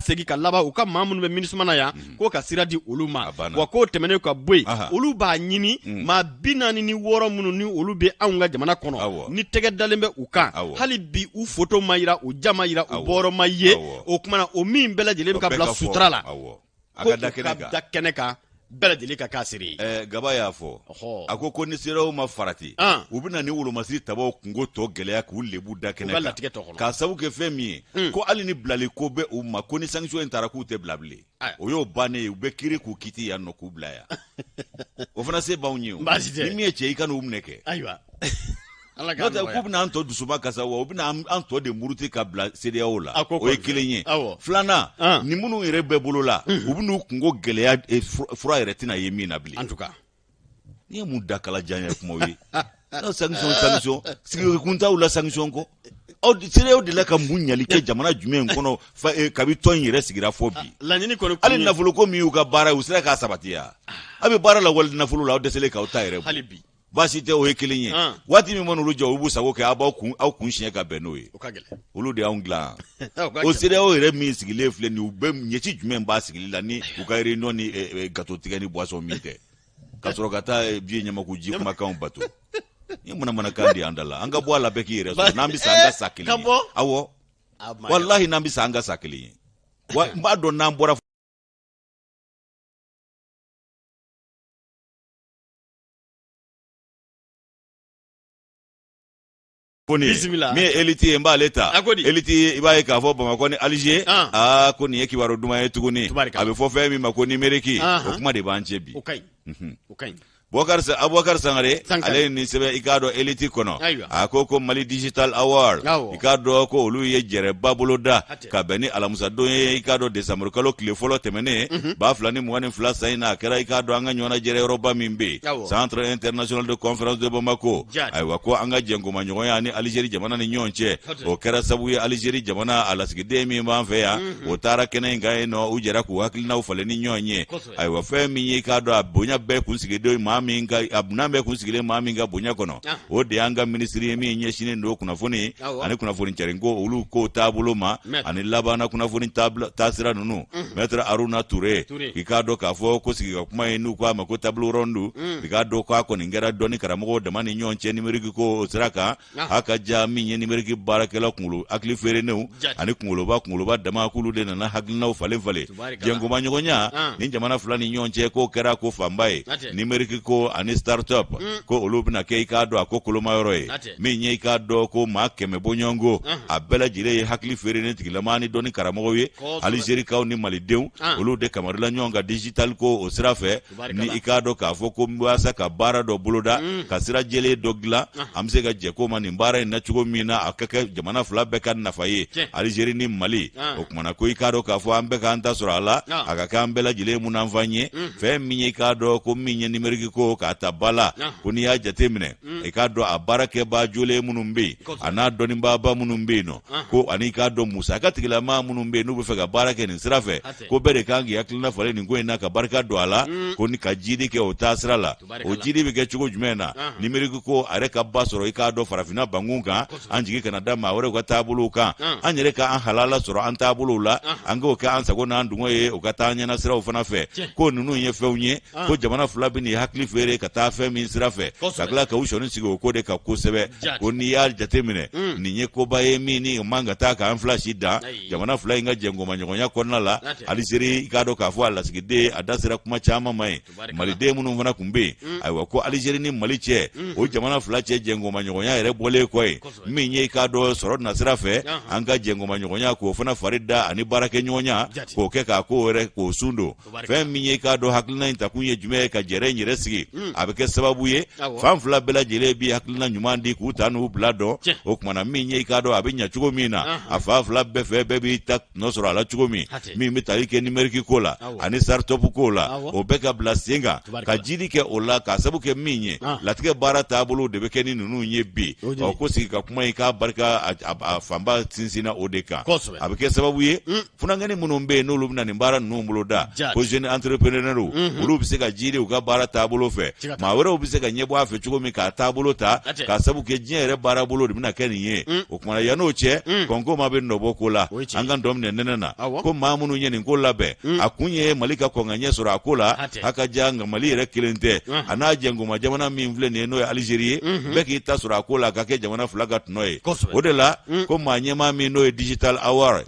segin ka laban u ka maa minnu bɛ MINUSMA na yan mm. ko ka sira di olu ma wa k'o tɛmɛnen ka bɔ yen olu b'a ɲini mm. maa 46 minnu ni olu bɛ anw ka jamana kɔnɔ ni tɛgɛ dalen bɛ u kan hali bi u foto ma yira u ja ma yira u bɔyɔrɔ ma ye o tuma na o min bɛɛ lajɛlen bɛ ka bila sutura la a ka da kɛnɛ kan da kɛnɛ kan bɛɛ lajɛlen ka k'a seere ye. Ɛɛ Gaba y'a fɔ. Ɔhɔ. A ko ko ni CEDEAO ma farati. An. U bɛna ni wolomasiri tabaw kunko tɔ gɛlɛya k'u lebu da kɛnɛ kan. U ka latigɛ tɔ kɔnɔ. K'a sabu kɛ fɛn min ye. Un. Ko hali ni bilali ko bɛ u ma ko ni sanction in taara k'u tɛ bila bilen. Ayiwa. O y'o bannen ye u bɛ kiiri k'u kiti yan nɔ k'u bila yan. O fana se b'anw ye o. Baasi tɛ. Ni min ye cɛ ye i ka n'u minɛ kɛ. Ayiwa. Ala k'a nɔgɔya. K'u bɛna an tɔ dusuba kasa wa u bɛna an tɔ de muruti ka bila CEDEAO la o ye kelen ye filanan ni minnu yɛrɛ bɛ bolo la u bɛn'u kunko gɛlɛya e, fura yɛrɛ tɛna ye min na bilen en tout cas n'i ye mun dakala janya kumaw ye aw sanction sanction sigikun t'aw la sanction kɔ aw CEDEAO delila ka mun ɲali kɛ jamana jumɛn kɔnɔ e, kabi tɔn in yɛrɛ sigira fo bi laɲini kɔni hali nafoloko min y'u ka baara ye u sera k'a sabati ya aw bɛ baara la wali nafolo la aw dɛsɛlen k'aw ta yɛrɛ bɔ hali bi baasi tɛ o ye kelen ye waati min man'olu jɔ u b'u sago kɛ aw b'aw kun aw kun siɲɛ ka bɛn n'o ye olu de y'anw dilan o CEDEAO yɛrɛ min sigilen filɛ nin u bɛ ɲɛci jumɛn b'a sigili la ni u ka réunion ni gato tigɛ ni boisson min tɛ ka sɔrɔ ka taa biye ɲamaku ji kumakanw bato ni manamanakan de y'an da la an ka bɔ a la bɛɛ k'i yɛrɛ sɔrɔ n'an bɛ sa an ka sa kelen ye awɔ walahi n'an bɛ sa an ka sa kelen ye wa n b'a dɔn n'an bɔra Bisimila. Min ye Elite ye, n b'ale ta. A ko di? Elite, i b'a ye k'a fɔ Bamakɔ ni Alger, Ah. Aa, ko nin ye kibaru duman ye tuguni. Tubarikala. A bɛ fɔ fɛn min ma ko numérique, Ahan. o kuma de b'an cɛ bi. O ka ɲi, o ka ɲi. Bubakar Abubakar Sangare, Sankare. ale ye nin sɛbɛn, i k'a dɔn, Elite kɔnɔ. Ayiwa. A ko ko Mali Digital Award, Awɔ. i k'a dɔn ko olu ye jɛrɛba boloda Hatɛ. ka bɛn ni alamisadon ye, i k'a dɔn, desanburu kalo tile fɔlɔ tɛmɛnen 2022 san in na. A kɛra, i k'a dɔn, an ka ɲɔgɔnnajɛrɛ yɔrɔba min bɛ yen, Awɔ. Centre international de conférence de Bamako. Jaati. Ayiwa, ko an ka jɛnkomaɲɔgɔnya ni Algérie jamana ni ɲɔgɔn cɛ, Hatɛ. o kɛra sababu ye Algérie jamana a lasigiden min b'an fɛ yan, o taara kɛnɛ in kan yen nɔ. U jɛra k'u hakilinaw falen ni ɲɔgɔn ye. Ayiwa, fɛn min ye, i k'a dɔn, a bonya bɛɛ kun sigilen maa min ka, a bunan bɛɛ kun sigilen maa min ka bonya kɔnɔ, o de y'an ka minisiri ye min ɲɛsinnen don kunnafoni ani kunnafoni carinko olu ko taabolo ma ani labanna kunnafoni taasira ninnu, Maître Haruna Ture. I k'a dɔn k'a fɔ ko sigi ka kuma ye n'u k'a ma ko table ronde, i k'a dɔn k'a kɔni kɛra dɔnni karamɔgɔw dama ni ɲɔgɔn cɛ numérique ko o sira kan. A ka ja min ye numérique baarakɛla kunkolo hakili feerenenw ani kunkoloba kunkoloba dama, k'olu de nana hakilinaw falen falen. Jɛnkomaɲɔgɔnya ni jamana fila ni ɲɔgɔn cɛ, k'o kɛra ko fanba ye. Numérique ko ani start-up, ko olu bɛna kɛ, i k'a dɔn, a ko kolomayɔrɔ ye. Min ye, i k'a dɔn ko maa 100 bɔɲɔgɔnko, a bɛɛ lajɛlen ye hakili feerenen tigilama ni dɔnni karamɔgɔw ye, Alizerikaw ni Malidenw, olu de kamarila ɲɔgɔn kan digital ko o sira fɛ. Ni i k'a dɔn k'a fɔ ko walasa ka baara dɔ boloda, ka sira jɛlen dɔ dilan, an bɛ se ka jɛ ko ma nin baara in na cogo min na, a ka kɛ jamana fila bɛɛ ka nafa ye, Alizeri ni Mali. O kumana ko i k'a dɔn k'a fɔ an bɛɛ k'an ta sɔrɔ a la, a ka kɛ an bɛɛ lajɛlen munanfan ye. Fɛn min ye, i k'a dɔn ko min ye numérique ko k'a ta ba la, ko n'i y'a jate minɛ, i k'a dɔn, a baarakɛbaa jolen minnu bɛ yen a n'a dɔnnibaaba minnu bɛ yen nɔ, ko ani i k'a dɔn musaka tigilama minnu bɛ yen n'u bɛ fɛ ka baara kɛ nin sira fɛ, ko bɛɛ de kan k'i hakilina falen nin ko in na ka barika don a la, ko ni ka jidi kɛ o taasira la. O jidi bɛ kɛ cogo jumɛn na numérique ko a yɛrɛ ka ba sɔrɔ, i k'a dɔn, farafinna bankun kan? An jigi kana da maa wɛrɛw ka taabolow kan, an yɛrɛ ka an halala sɔrɔ an taabolow la, an k'o kɛ an sago n'an dungɔ ye, o ka taa an ɲɛna siraw fana fɛ. Ko ninnu ye fɛnw ye ko jamana fila bɛ nin hakili feere ka taa fɛn min sira fɛ, ka tila ka u sɔnni sigi o ko de kan kosɛbɛ. Ko n'i y'a jate minɛ, nin ye koba ye min ni o man ka taa k'an fila si dan jamana fila in ka jɛnkomaɲɔgɔnya kɔnɔna la. Alizeri, i k'a dɔn k'a fɔ a lasigiden a da sera kuma caman ma yen. Maliden minnu fana tun bɛ yen, ayiwa, ko Alizeri ni Mali cɛ, o jamana fila cɛ jɛnkomaɲɔgɔnya yɛrɛ bɔlen kɔ yen, min ye, i k'a dɔn, sɔrɔ nasira fɛ, an ka jɛnkomaɲɔgɔnya k'o fana fari da ani baarakɛɲɔgɔnya k'o kɛ k'a ko yɛrɛ k'o sun don. Fɛn min ye, i k'a dɔn, hakilina in takun ye jumɛn ye ka jɛrɛ in yɛrɛ sigi, a bɛ kɛ sababu ye fan fila bɛɛ lajɛlen bi hakilina ɲuman di k'u ta n'u bila dɔn. O kumana min ye, i k'a dɔn, a bɛ ɲɛ cogo min na a fan fila bɛɛ fɛ, bɛɛ b'i ta tɔnɔ sɔrɔ a la cogo min. Min bɛ tali kɛ numérique ko la ani start-up ko la, o bɛɛ ka bila sen kan ka jidi kɛ o la, k'a sabu kɛ min ye, latigɛ baara taabolo de bɛ kɛ ni ninnu ye bi. Ɔ, ko sigi ka kuma in k'a barika a fanba sinsinna o de kan. A bɛ kɛ sababu ye funankɛni minnu bɛ yen n'olu bɛna nin baara ninnu boloda, ko jeune entrepreneur, olu bɛ se ka jidi u ka baara taabolo fɛ, maa wɛrɛw bɛ se ka ɲɛbɔ a fɛ cogo min k'a taabolo ta, k'a sabu kɛ diɲɛ yɛrɛ baara bolo de bɛna kɛ nin ye. O kumana yann'o cɛ, kɔnko ma bɛ nɔbɔ ko la, an ka dɔ minɛ nɛnɛ na. Ko maa minnu ye nin ko labɛn, a kun ye Mali ka kɔn ka ɲɛ sɔrɔ a ko la. A ka ja, nka Mali yɛrɛ kelen tɛ, a n'a jɛnkoma jamana min filɛ nin ye, n'o ye Alizeri ye, bɛɛ k'i ta sɔrɔ a ko la ka kɛ jamana fila ka tɔnɔ ye. O de la ko maa ɲɛmaa min n'o ye Digital Award,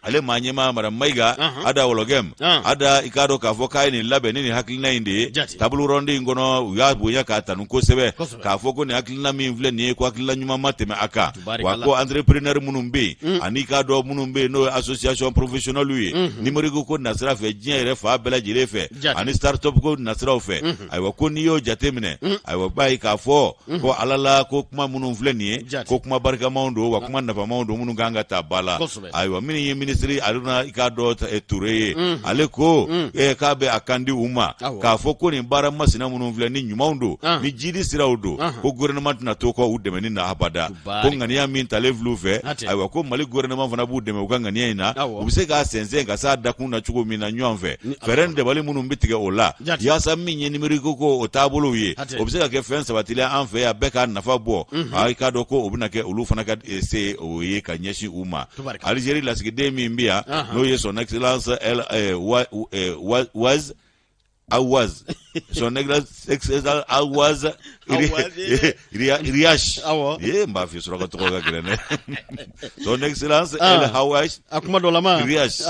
ale maa ɲɛmaa Madame Mayiga Ada Wɔlɔgɛm Ada, i k'a dɔn k'a fɔ k'a ye nin labɛn ni nin hakilina in de ye. Table ronde in kɔnɔ, u y'a bonya k'a tanu kosɛbɛ, k'a fɔ ko nin hakilina min filɛ nin ye, ko hakilina ɲuman ma tɛmɛ a kan. Wa ko entrepreneur minnu bɛ yen, ani i k'a dɔn minnu bɛ yen n'o ye association professionnelle ye numérique ko nasira fɛ diɲɛ yɛrɛ fan bɛɛ lajɛlen fɛ ani start-up ko nasiraw fɛ, ayiwa, ko n'i y'o jate minɛ, ayiwa, b'a ye k'a fɔ ko Ala la ko kuma minnu filɛ nin ye, ko kuma barikamaw don, wa kuma nafamaw don minnu kan ka ta ba la. Ayiwa, min ye minisiri Haruna, i k'a dɔn, Ture ye, ale ko k'a bɛ a kan di u ma k'a fɔ ko nin baara masina minnu filɛ ni ɲumanw don, ni jidi siraw don, ko gouvernement tɛna to kɔ u dɛmɛni na abada. Ko ŋaniya min talen filɛ u fɛ, ayiwa, ko Mali gouvernement fana b'u dɛmɛ u ka ŋaniya in na, u bɛ se k'a sɛnsɛn ka s'a dakun na cogo min na ɲɔgɔn fɛ, fɛɛrɛ ni dabali minnu bɛ tigɛ o la, yaasa min ye numérique ko o taabolow ye, o bɛ se ka kɛ fɛn sabatilen an fɛ yan, bɛɛ k'a nafa bɔ. I k'a dɔn ko o bɛna kɛ olu fana ka se o ye ka ɲɛsin u ma. Alizeri lasigiden min bɛ yan, n'o ye son excellence El Waz Awaz son excellence Awaz Riyash ye n b'a f'i suraka tɔgɔ ka gɛlɛn dɛ son excellence ah. El Hawash a kuma dɔ lama Riyash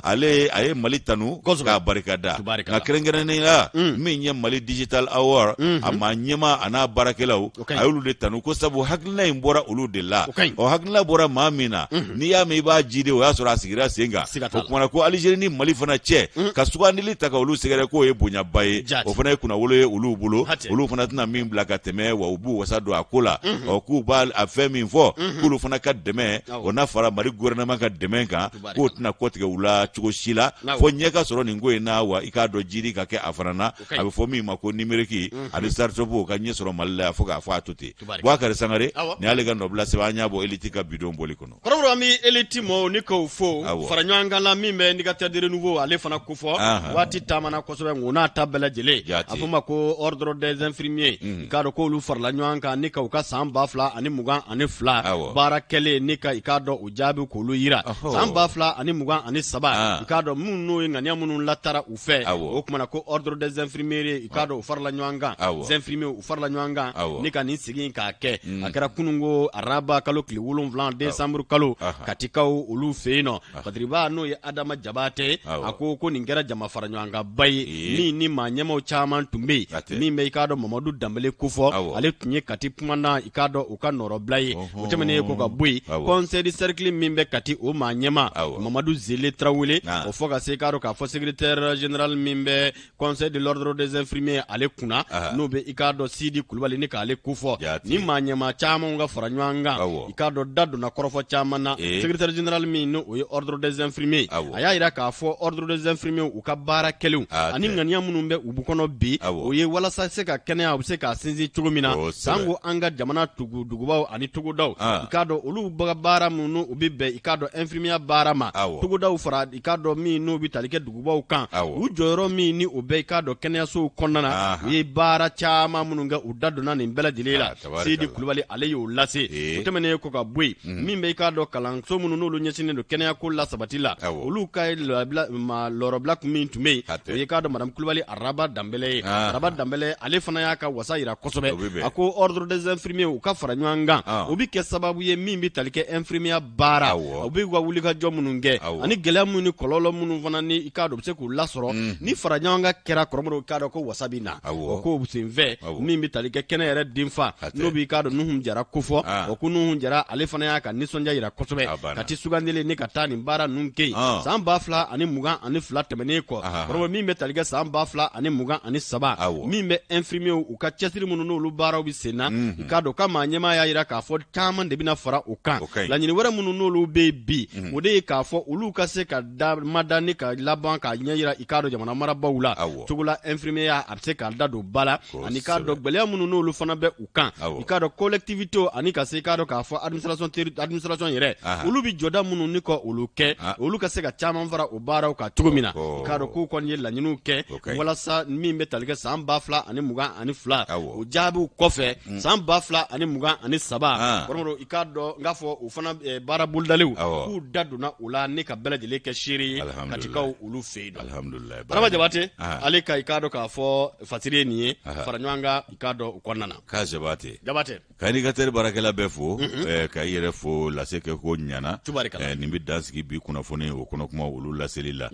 ale a ye Mali tanu k'a barika da nka kɛrɛnkɛrɛnnenya la mm. min ye Mali Digital Award mm-hmm. a maa ɲɛmaa a n'a baarakɛlaw a y'olu de tanu ko sabu hakilina in bɔra olu de la ɔ hakilina bɔra maa min na mm-hmm. n'i y'a mɛn i b'a jidi o y'a sɔrɔ a sigira sen kan o kumana ko Alizeri ni Mali fana cɛ mm. ka sugandili ta ka olu sɛgɛrɛ k'o ye bonyaba ye o fana ye kunnawolo ye olu bolo olu fana tɛna min bila ka tɛmɛ wa u b'u wasa don a ko la mm-hmm. ɔ k'u b'a a fɛn min fɔ mm-hmm. k'olu fana ka dɛmɛ o na fara Mali gouvernement ka dɛmɛ kan k'o tɛna kɔtigɛ u la cogo si la fo ɲɛ ka sɔrɔ nin ko in na wa i k'a dɔn jidi ka kɛ a fana na a bɛ fɔ min ma ko numérique mm-hmm. ani start-up ka ɲɛ sɔrɔ Mali la yan fo k'a fɔ a to ten Bubakari Sangare nin y'ale ka nɔbila sɛbɛn an y'a bɔ Elite ka bidon bɔli kɔnɔ Kɔrɔbɔrɔ an bɛ Elite mɔɔw ni k'o fo fara ɲɔgɔn kan la min bɛ indicateur de renouveau ale fana kofɔ waati taamana kosɛbɛ nka o n'a ta bɛɛ lajɛlen a fɔ ma ko ordre des infirmiers i k'a dɔn k'olu farala ɲɔgɔn kan ni ka u ka san 2022 baara kɛlen ni ka i k'a dɔn u jaabi k'olu yira san 2023 i k'a dɔn minnu n'o ye ŋaniya minnu latara u fɛ o kumana ko ordre des infirmiers i k'a dɔn u farala ɲɔgɔn kan infirmiers u farala ɲɔgɔn kan ni ka nin sigi in k'a kɛ mm. a kɛra kununko araba kalo tile 7 desanburu kalo katikaw olu fɛ yen nɔ patiriba n'o ye adama jabatɛ a ko ko nin kɛra jama fara ɲɔgɔnkanba ye min ni maa ɲɛmaw caman tun bɛ yen min bɛ i k'a dɔn mamadu danbele kofɔ ale tun ye kati kumandan i k'a dɔn u ka nɔrɔbila ye o tɛmɛnen kɔ ka bɔ yen conseil de cercle min bɛ kati o maa ɲɛma mamadu zele tarawele o fɔ ka se i k'a dɔn k'a fɔ secrétaire général min bɛ conseil de l'ordre des infirmiers ale kunna n'o bɛ i k'a dɔn sidi kulubali ni k'ale kofɔ ni maa ɲɛmaa caman ka fara ɲɔgɔn kan i k'a dɔn da donna kɔrɔfɔ caman na secrétaire général min n'o ye ordre des infirmiers a y'a jira k'a fɔ ordre des infirmiers u ka baara kɛlenw ani ŋaniya minnu bɛ u kɔnɔ bi o ye walasa se ka kɛnɛya u bɛ se k'a sinsin cogo min na sanko an ka jamana dugubaw ani togodaw i k'a dɔn olu ka baara minnu u bɛ bɛn i k'a dɔn infirmier baara ma togodaw fara i k'a dɔn min n'o bɛ tali kɛ dugubaw kan u jɔyɔrɔ min ni o bɛ i k'a dɔn kɛnɛyasow kɔnɔna na u ye baara caman minnu kɛ u da donna nin bɛɛ lajɛlen la sidi kulubali ale y'o lase o tɛmɛnen kɔ ka bɔ yen mhm. min bɛ i k'a dɔn kalanso minnu n'olu ɲɛsinnen don kɛnɛyako lasabati la olu ka lɔrɔbila kun min tun bɛ yen o ye k'a dɔn madame kulubali araba danbɛlɛ ye araba danbɛlɛ ale fana y'a ka wasa yira kosɛbɛ a ko ordre des infirmiers u ka fara ɲɔgɔn kan o bɛ kɛ sababu ye min bɛ tali kɛ infirmier baara u bɛ ka wulikajɔ minnu kɛ ani gɛlɛya minnu ni kɔlɔlɔ minnu fana ni i k'a dɔn u bɛ se k'u lasɔrɔ mm. ni fara ɲɔgɔn kan kɛra kɔrɔmɔrɔ i k'a dɔn ko wasa bɛ na o ko senfɛ min bɛ tali kɛ kɛnɛ yɛrɛ denfa n'o b'i k'a dɔn Nuhun Jara kofɔ ah. o ko Nuhun Jara ale fana y'a ka nisɔndiya yira kosɛbɛ Kati sugandilen ni ka taa nin baara ninnu kɛ yen ah. san 2022 tɛmɛnen kɔ kɔrɔmɔrɔ min bɛ tali kɛ san 2023 min bɛ infirmiers u ka cɛsiri minnu n'olu baaraw bɛ sen na mhm. i k'a dɔn ka maa ɲɛmaa y'a jira k'a fɔ caman de bɛna fara o kan laɲini wɛrɛ minnu n'olu bɛ yen bi mhm. o de ye k'a fɔ olu ka se ka mada ni ka laban k'a ɲɛ yira i k'a dɔn jamana marabaaw la cogo la infirmier a bɛ se k'a da don ba la ani k'a dɔn gɛlɛya minnu n'olu fana bɛ u kan i k'a dɔn collectivité ani ka se i k'a dɔn k'a fɔ administration administration yɛrɛ olu bɛ jɔda minnu ni ka olu kɛ olu ka se ka caman fara o baaraw kan cogo min na i k'a dɔn k'u kɔni ye laɲiniw kɛ walasa min bɛ tali kɛ san 2022 o jaabiw kɔfɛ mm. san 2023 ah. kɔrɔmɔrɔ i k'a dɔn n k'a fɔ o fana eh, baara bolodalenw k'u da donna o la ni ka bɛɛ lajɛlen kɛ seere ye katikaw olu fɛ yen Adama Jabate ah. ale ka i k'a dɔn k'a fɔ fasiri ye nin ye fara ɲɔgɔn kan i k'a dɔn o kɔnɔna na k'a Jabate Jabate ka indicateur baarakɛla bɛɛ fo mhm. eh, ka i yɛrɛ fo lase kɛ ko ɲana eh, nin bɛ dan sigi bi kunnafoni o kɔnɔ kuma olu laseli la.